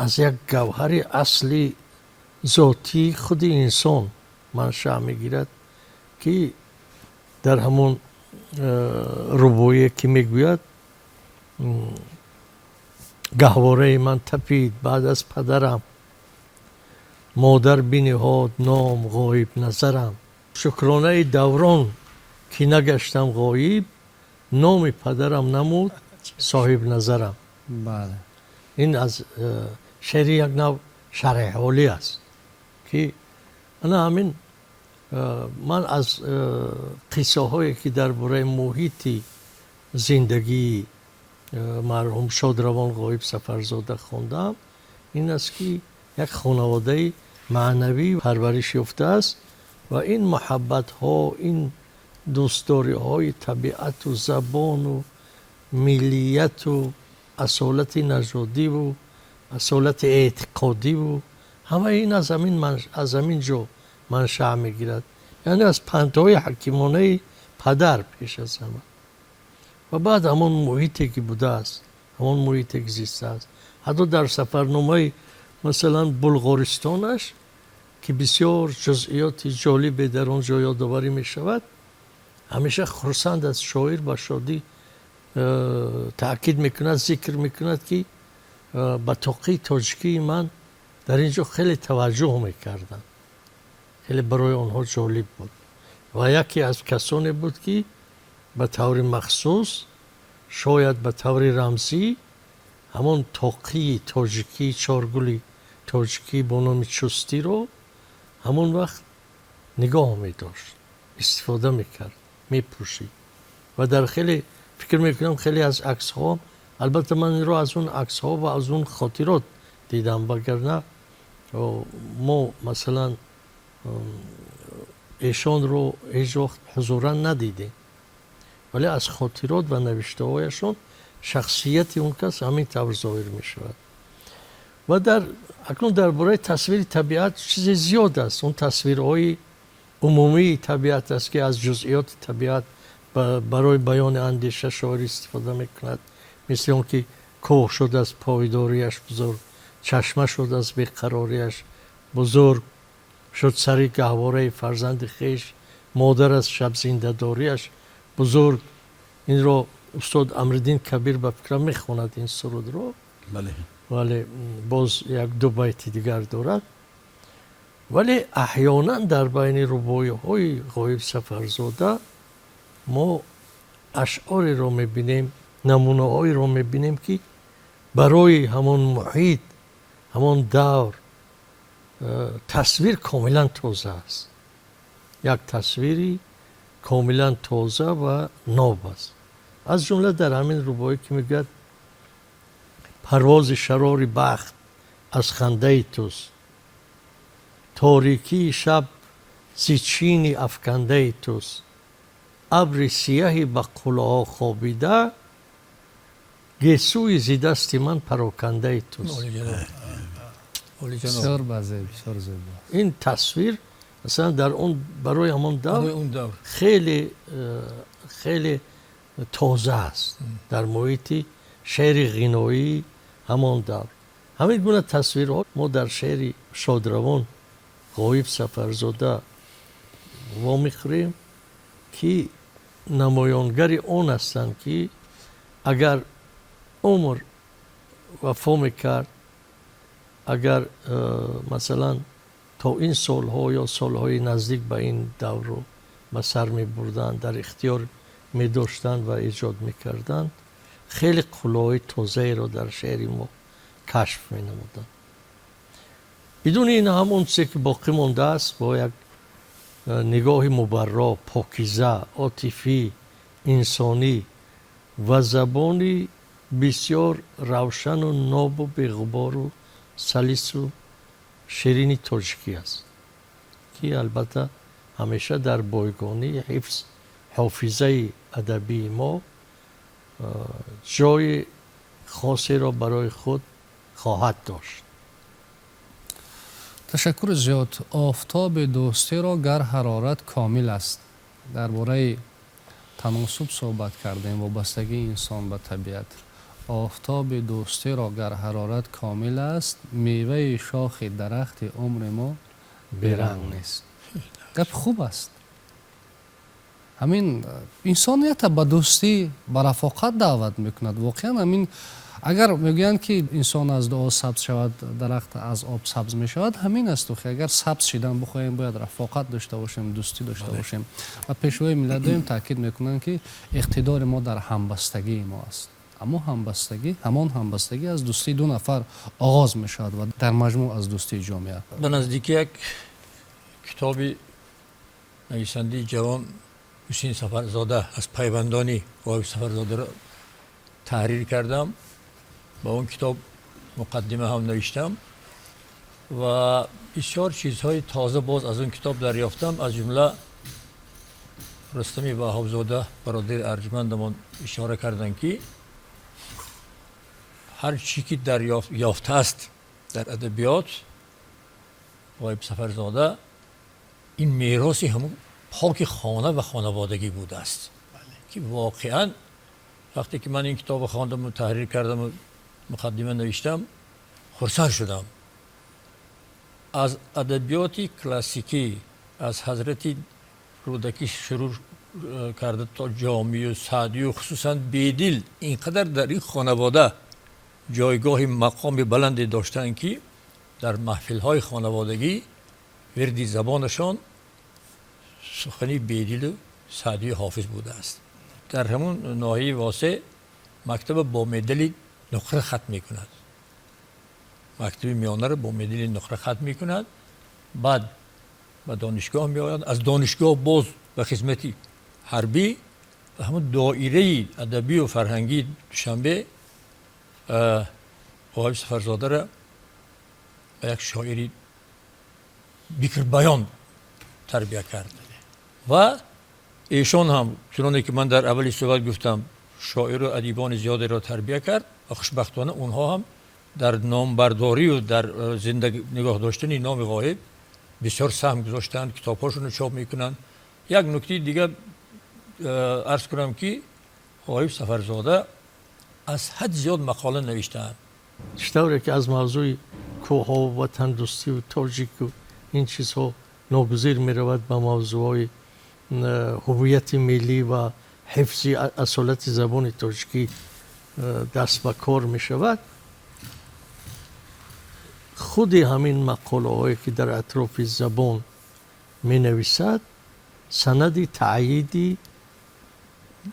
аз як гавҳари асли зотии худи инсон маншаъ мегирад, ки дар ҳамон рубоие, ки мегӯяд: гаҳвораи ман тапид баъд аз падарам, модар биниҳод ном Ғоиб Назарам, шукронаи даврон, ки нагаштам ғоиб, номи падарам намуд соҳиб назарам. Ин аз шеъри як нав шарҳиҳолӣ аст, ки ана ҳамин ман аз қиссаҳое, ки дар бораи муҳити зиндагии марҳум шодравон Ғоиб Сафарзода хондам, ин аст, ки як хонаводаи маънавӣ парвариш ёфтааст ва ин муҳаббатҳо, ин дӯстдориҳои табиату забону миллияту асолати нажодиву асолати эътиқодиву ҳамаи ин аз ҳамин ҷо маншаъ мегирад, яъне аз пандҳои ҳакимонаи падар пеш аз ҳама ва баъд ҳамон муҳите, ки будааст, ҳамон муҳите, ки зистааст. Ҳатто дар сафарномаи, масалан, Булғористонаш, ки бисёр ҷузъиёти ҷолибе дар он ҷо ёдоварӣ мешавад, ҳамеша хурсанд аст шоир, ба шодӣ таъкид мекунад, зикр мекунад, ки ба тоқии тоҷикии ман дар ин ҷо хеле таваҷҷӯҳ мекарданд, хеле барои онҳо ҷолиб буд ва яке аз касоне буд, ки ба таври махсус, шояд ба таври рамзӣ, ҳамон тоқии тоҷикӣ, чоргули тоҷикӣ бо номи чустиро ҳамон вақт нигоҳ медошт, истифода мекард, мепӯшид. Ва дар хеле, фикр мекунам, хеле аз аксҳо, албатта ман инро аз он аксҳо ва аз он хотирот дидам, вагарна мо, масалан, эшонро ҳеҷ вақт ҳузуран надидем, вале аз хотирот ва навиштаҳояшон шахсияти он кас ҳамин тавр зоҳир мешавад. Ва дар акнун дар бораи тасвири табиат чизе зиёд аст. Он тасвирҳои умумии табиат аст, ки аз ҷузъиёти табиат барои баёни андеша шоир истифода мекунад, мисли он ки кӯҳ шуд аз пойдориаш бузург, чашма шуд аз беқарориаш бузург, шуд сари гаҳвораи фарзанди хеш, модар аз шабзиндадориаш бузург. Инро устод Амриддин Кабир, ба фикрам, мехонад ин сурудро. Бале. Вале боз як ду байти дигар дорад. Вале аҳёнан дар байни рубоиҳои Ғоиб Сафарзода мо ашъореро мебинем, намунаҳоеро мебинем, ки барои ҳамон муҳит, ҳамон давр тасвир комилан тоза аст, як тасвири комилан тоза ва ноб аст. Аз ҷумла дар ҳамин рубоӣ, ки мегӯяд: парвози шарори бахт аз хандаи туст, торикии шаб зи чини афкандаи туст, абри сияҳи ба қуллаҳо хобида, гесӯи зи дасти ман парокандаи туст. Бисёр бисёр зебо. Ин тасвир, масалан, дар он барои ҳамон давр хеле хеле. тоза аст дар муҳити шеъри ғиноии ҳамон давр. Ҳамин гуна тасвирҳо мо дар шеъри шодравон Ғоиб Сафарзода вомехӯрем, ки намоёнгари он ҳастанд, ки агар умр вафо мекард, агар масалан то ин солҳо ё солҳои наздик ба ин даврро ба сар мебурданд, дар ихтиёр медоштанд ва эҷод мекарданд, хеле қуллаҳои тозаеро дар шеъри мо кашф менамуданд. Бидуни ин ҳам он чизе ки боқӣ мондааст, бо як нигоҳи мубарро, покиза, отифӣ, инсонӣ ва забони бисёр равшану нобу беғубору салису ширини тоҷикӣ аст, ки албатта ҳамеша дар бойгонии ҳифз ҳофизаи адабии мо ҷои хосеро барои худ хоҳад дошт. Ташаккури зиёд. Офтоби дӯстиро гар ҳарорат комил аст. Дар бораи таносуб суҳбат кардем, вобастагии инсон ба табиат. Офтоби дӯстиро гар ҳарорат комил аст, меваи шохи дарахти умри мо беранг нест. Гапи хуб аст. Ҳамин инсонията ба дӯстӣ, ба рафоқат даъват мекунад. Воқеан ҳамин, агар мегӯянд, ки инсон аз дуо сабз шавад, дарахт аз об сабз мешавад, ҳамин аст. Охи, агар сабз шидан бихоҳем, бояд рафоқат дошта бошем, дӯстӣ дошта бошем. Ва пешвои миллат доим таъкид мекунанд, ки иқтидори мо дар ҳамбастагии мо аст. Аммо ҳамбастагӣ, ҳамон ҳамбастагӣ аз дӯстии ду нафар оғоз мешавад ва дар маҷмӯъ аз дӯстии ҷомеа. Ба наздикӣ як китоби нависандаи ҷавон Ҳусейн Сафарзода аз пайвандони Ғоиб Сафарзодаро таҳрир кардам. Ба он китоб муқаддима ҳам навиштам ва бисёр чизҳои тоза боз аз он китоб дарёфтам. Аз ҷумла Рустами Ваҳобзода, бародари арҷмандамон, ишора карданд, ки ҳар чӣ ки ёфтааст дар адабиёт Ғоиб Сафарзода, ин мероси ҳамун поки хона ва хонаводагӣ будааст, ки воқеан вақте ки ман ин китобро хондаму таҳрир кардаму муқаддима навиштам, хурсанд шудам. Аз адабиёти классикӣ, аз ҳазрати Рӯдакӣ шурӯъ карда то Ҷомию Саъдию хусусан Бедил, ин қадар дар ин хонавода ҷойгоҳи мақоми баланде доштанд, ки дар маҳфилҳои хонаводагӣ вирди забонашон сухани Бедилу Саъдию Ҳофиз будааст. Дар ҳамун ноҳияи Восеъ мактаба бо медали нуқра хатм мекунад, мактаби миёнаро бо медали нуқра хатм мекунад, баъд ба донишгоҳ меояд, аз донишгоҳ боз ба хизмати ҳарбӣ. Ба ҳамун доираи адабию фарҳангии Душанбе Ғоиб Сафарзодаро ба як шоири бикрбаён тарбия кард. Ва эшон ҳам, чуноне ки ман дар аввали суҳбат гуфтам, шоиру адибони зиёдеро тарбия кард ва хушбахтона онҳо ҳам дар номбардорию дар зинда нигоҳ доштани номи Ғоиб бисёр саҳм гузоштаанд, китобҳошонро чоп мекунанд. Як нуктаи дигар арз кунам, ки Ғоиб Сафарзода аз ҳад зиёд мақола навиштаанд. Чӣ тавре ки аз мавзӯи кӯҳҳо, ватандӯстию тоҷику ин чизҳо ногузир меравад ба мавзӯъҳои ҳуввияти миллӣ ва ҳифзи асолати забони тоҷикӣ даст ба кор мешавад, худи ҳамин мақолаҳое ки дар атрофи забон менависад, санади таъйиди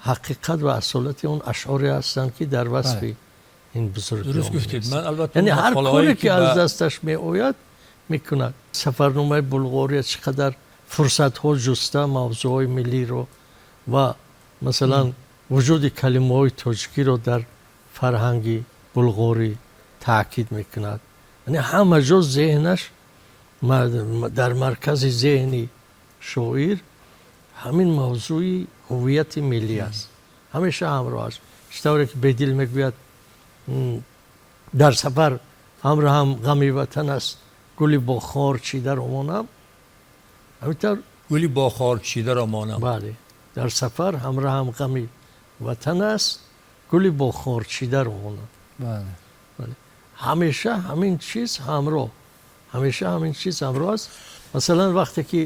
ҳақиқат ва асолати он ашъоре ҳастанд, ки дар васфи ин бузург. Дуруст гуфтед. Ман албатта Яъне ҳар коре ки аз дасташ меояд, мекунад. Сафарномаи Булғория, чӣ қадар фурсатҳо ҷуста мавзӯъҳои миллиро ва масалан вуҷуди калимаҳои тоҷикиро дар фарҳанги булғорӣ таъкид мекунад. Яъне ҳама ҷо зеҳнаш, дар маркази зеҳни шоир ҳамин мавзӯи ҳуввияти миллӣ аст, ҳамеша ҳамроҳ аст. Чӣ тавре ки Бедил мегӯяд: «Дар сафар ҳамроҳам ғами ватан аст, гули бо хор чидаро монам», ҳамин тавр. Гули бо хор чидаро монам. Бале, дар сафар ҳамроҳам ғами ватан аст, гули бо хорчида равона. Ҳамеша ҳамин чиз ҳамроҳ, ҳамеша ҳамин чиз ҳамроҳ аст. Масалан, вақте ки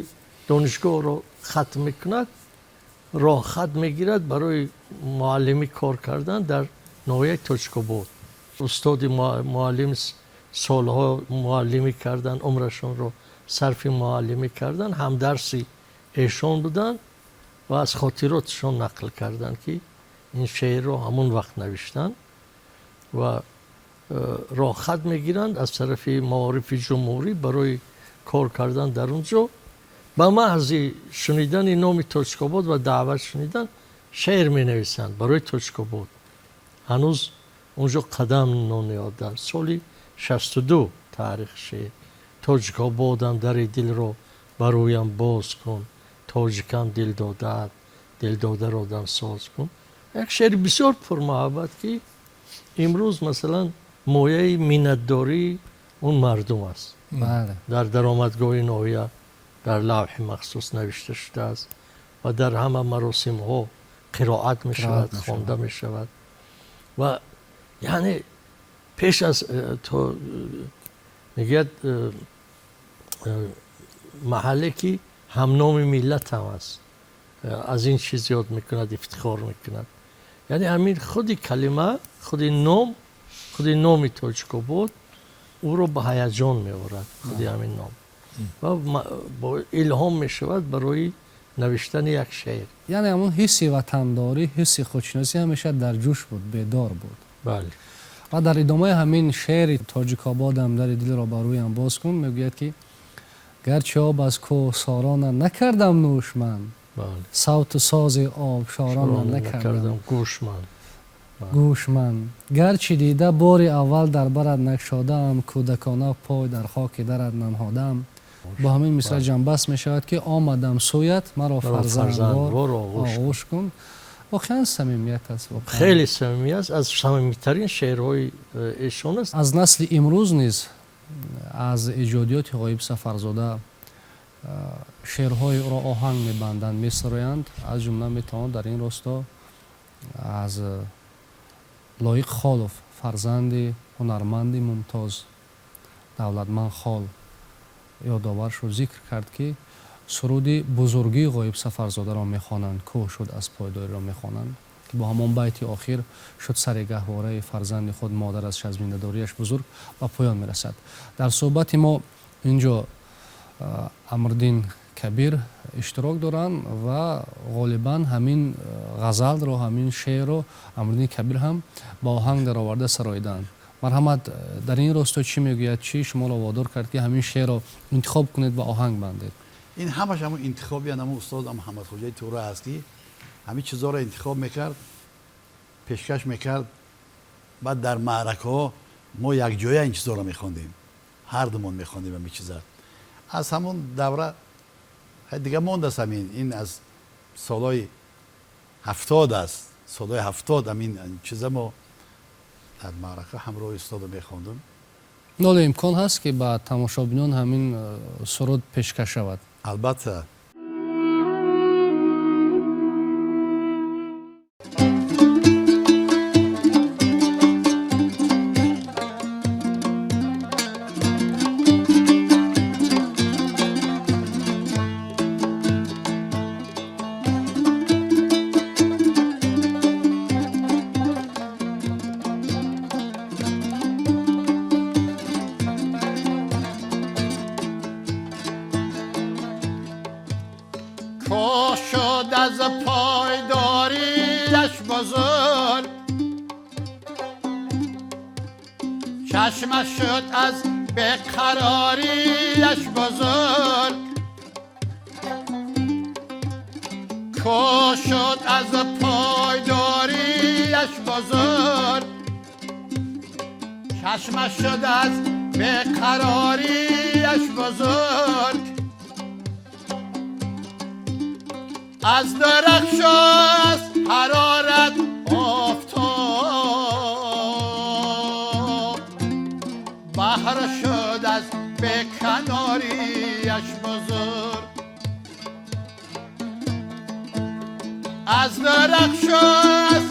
донишгоҳро хатм мекунад, роҳхат мегирад барои муаллимӣ кор кардан дар ноҳияи Тоҷикобод. Устоди муаллим солҳо муаллимӣ кардан, умрашонро сарфи муаллимӣ кардан, ҳамдарси эшон буданд ва аз хотиротшон нақл карданд, ки ин шеърро ҳамон вақт навиштанд ва роҳхат мегиранд аз тарафи маорифи ҷумҳурӣ барои кор кардан дар он ҷо. Ба маҳзи шунидани номи Тоҷикобод ва даъват шунидан шеър менависанд барои Тоҷикобод. Ҳанӯз онҷо қадам нонеоданд. Соли 62 таърих шеър. Тоҷикободам дари дилро бароям боз кун, тоҷикам дил додаат, дилдодаро дамсоз кун. Як шеъри бисёр пурмуҳаббат, ки имрӯз масалан мояи миннатдории он мардум аст. Дар даромадгоҳи ноҳия дар лавҳи махсус навишта шудааст ва дар ҳама маросимҳо қироат мешавад, хонда мешавад. Ва яъне пеш аз то мегӯяд маҳалле ки ҳамноми миллат ҳам аст, аз ин чиз ёд мекунад, ифтихор мекунад. Яъне ҳамин худи калима, худи ном, худи номи Тоҷикобод ӯро ба ҳаяҷон меорад, худи ҳамин ном ва бо илҳом мешавад барои навиштани як шеър. Яъне ҳамон ҳисси ватандорӣ, ҳисси худшиносӣ ҳамеша дар ҷӯш буд, бедор буд. Бале. Ва дар идомаи ҳамин шеъри Тоҷикободам дари дилро ба рӯям боз кун мегӯяд, ки гарчи об аз кӯҳсорона накардам нӯш ман, савту сози обшорона накардам гӯш ман. Гӯш ман. Гарчи дида бори аввал дар барат накшодаам, кӯдакона пой дар хоки дарат нанҳодаам. Бо ҳамин мисра ҷамъбаст мешавад, ки омадам сӯят, маро фарзандвор оғӯш кун. Воқеан самимият аст. Хеле самимӣ аст, аз самимитарин шеърҳои эшон аст. Аз насли имрӯз низ аз эҷодиёти Ғоиб Сафарзода шеърҳои ӯро оҳанг мебанданд, месароянд. Аз ҷумла метавон дар ин росто аз Лоиқ Холов, фарзанди ҳунарманди мумтоз Давлатманд Хол ёдовар шуд, зикр кард, ки суруди бузургии Ғоиб Сафарзодаро мехонанд, кӯҳ шуд аз пойдориро мехонанд, ки бо ҳамон байти охир шуд сари гаҳвораи фарзанди худ модар аз шазминдадориаш бузург ба поён мерасад. Дар суҳбати мо инҷо Амриддин Кабир иштирок доранд ва ғолибан ҳамин ғазалро, ҳамин шеърро Амриддин Кабир ҳам ба оҳанг дароварда сароидаанд. Марҳамат, дар ин росто чӣ мегӯяд, чӣ шуморо водор кард, ки ҳамин шеърро интихоб кунед ва оҳанг бандед? Ин ҳамаш ҳамон интихоби ҳамон устод Муҳаммадхоҷаи Тура аст, ки ҳамин чизҳоро интихоб мекард, пешкаш мекард. Баъд дар маъракаҳо мо якҷоя ин чизҳоро мехондем, ҳар думон мехондем ҳамин чиза. Аз ҳамон давра дига мондааст ҳамин. Ин аз солҳои 70 аст, солҳои 70 ҳамин чиза мо дар маърака ҳамроҳи устодо мехондем. Ноле имкон ҳаст, ки ба тамошобинон ҳамин суруд пешкаш шавад? Албатта. شد از پایداریش بزرگ، چشمش شد از بیقراریش بزرگ، کوه شد از پایداریش بزرگ، چشمش شد از بیقراریش بزرگ، از درخش از حرارت آفتاب، بحر شد از بکناریش بزرگ، از درخش از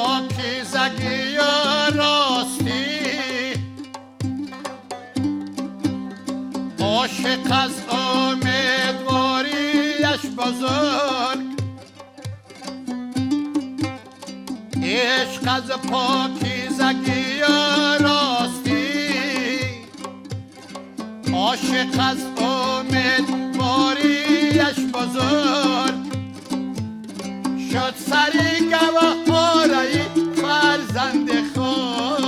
Покизагию ростӣ, ошиқ аз умедворияш бузург, ишқ аз покизагию ростӣ, ошиқ аз умедворияш бузург, шуд сари гавҳораи фарзанди худ.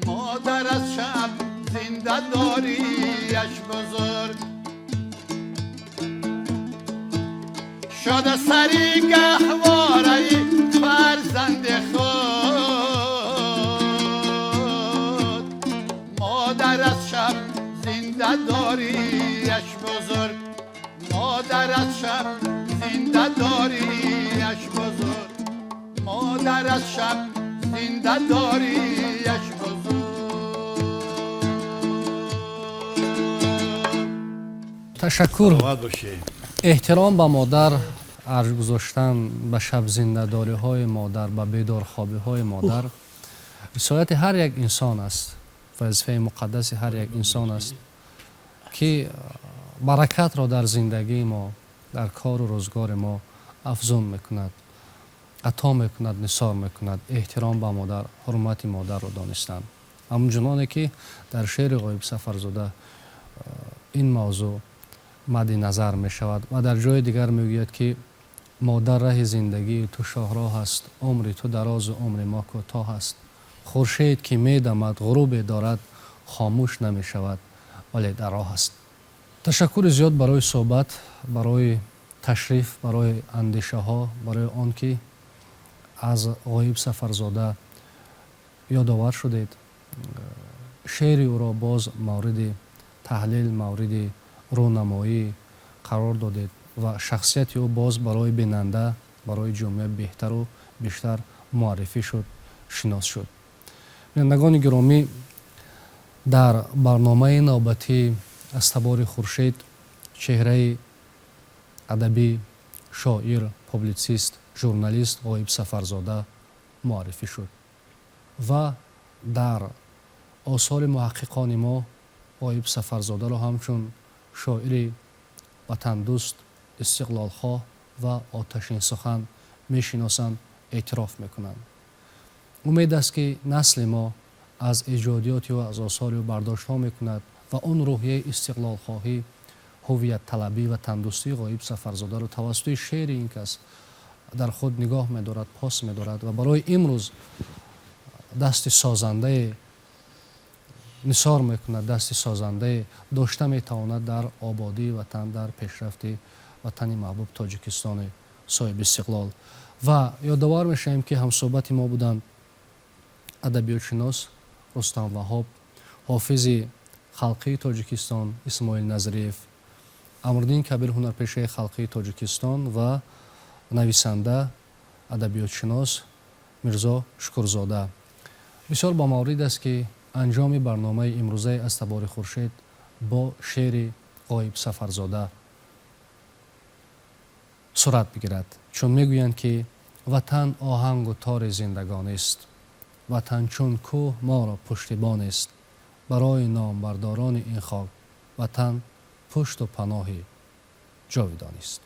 Модар аз шаб зиндадориаш бузург, шуд сари гаҳвораи фарзанди худ. Модар аз шаб зиндадориаш бузург, модар аз шаб зиндадориаш бузург, модар аз шаб зиндадориаш бузург. Ташаккур. Эҳтиром ба модар, арҷ гузоштан ба шабзиндадориҳои модар, ба бедорхобиҳои модар рисолати ҳар як инсон аст, вазифаи муқаддаси ҳар як инсон аст, ки баракатро дар зиндагии мо, дар кору рӯзгори мо афзун мекунад, ато мекунад, нисор мекунад. Эҳтиром ба модар, ҳурмати модарро донистан. Ҳамончуноне ки дар шеъри Ғоиб Сафарзода ин мавзӯъ мадди назар мешавад ва дар ҷои дигар мегӯяд, ки модар раҳи зиндагии ту шоҳроҳ аст, умри ту дарозу умри мо кӯтоҳ аст. Хуршед ки медамад, ғурубе дорад, хомӯш намешавад, вале дар роҳ аст. Ташаккури зиёд барои суҳбат, барои ташриф, барои андешаҳо, барои он ки аз Ғоиб Сафарзода ёдовар шудед. Шеъри ӯро боз мавриди таҳлил, мавриди рӯнамоӣ қарор додед ва шахсияти ӯ боз барои бинанда, барои ҷомеа беҳтару бештар муаррифӣ шуд, шинос шуд. Бинандагони гиромӣ, дар барномаи навбатӣ аз табори Хуршед чеҳраи адабӣ, шоир, публитсист, журналист Ғоиб Сафарзода муаррифӣ шуд ва дар осори муҳаққиқони мо Ғоиб Сафарзодаро ҳамчун шоири ватандӯст, истиқлолхоҳ ва оташинсухан мешиносанд, эътироф мекунанд. Умед аст, ки насли мо аз эҷодиёти ӯ, аз осори ӯ бардоштҳо мекунад ва он рӯҳияи истиқлолхоҳӣ, ҳувиятталабӣ ва тандӯстии Ғоиб Сафарзодаро тавассути шеъри ин кас дар худ нигоҳ медорад, пос медорад ва барои имрӯз дасти созандае нисор мекунад, дасти созандае дошта метавонад дар ободии ватан, дар пешрафти ватани маҳбуб Тоҷикистони соҳиби истиқлол. Ва ёдовар мешавем, ки ҳамсӯҳбати мо буданд адабиётшинос Рустам Ваҳоб, ҳофизи халқии Тоҷикистон Исмоил Назриев, Амруддин Кабир, ҳунарпешаи халқии Тоҷикистон ва нависанда, адабиётшинос Мирзо Шукурзода. Бисёр ба маврид аст, ки анҷоми барномаи имрӯзаи аз табори Хуршед бо шеъри Ғоиб Сафарзода сурат бигирад, чун мегӯянд, ки ватан оҳангу тори зиндагонист, ватан чун кӯҳ моро пуштибонист, барои номбардорони ин хок ватан пушту паноҳи ҷовидонист.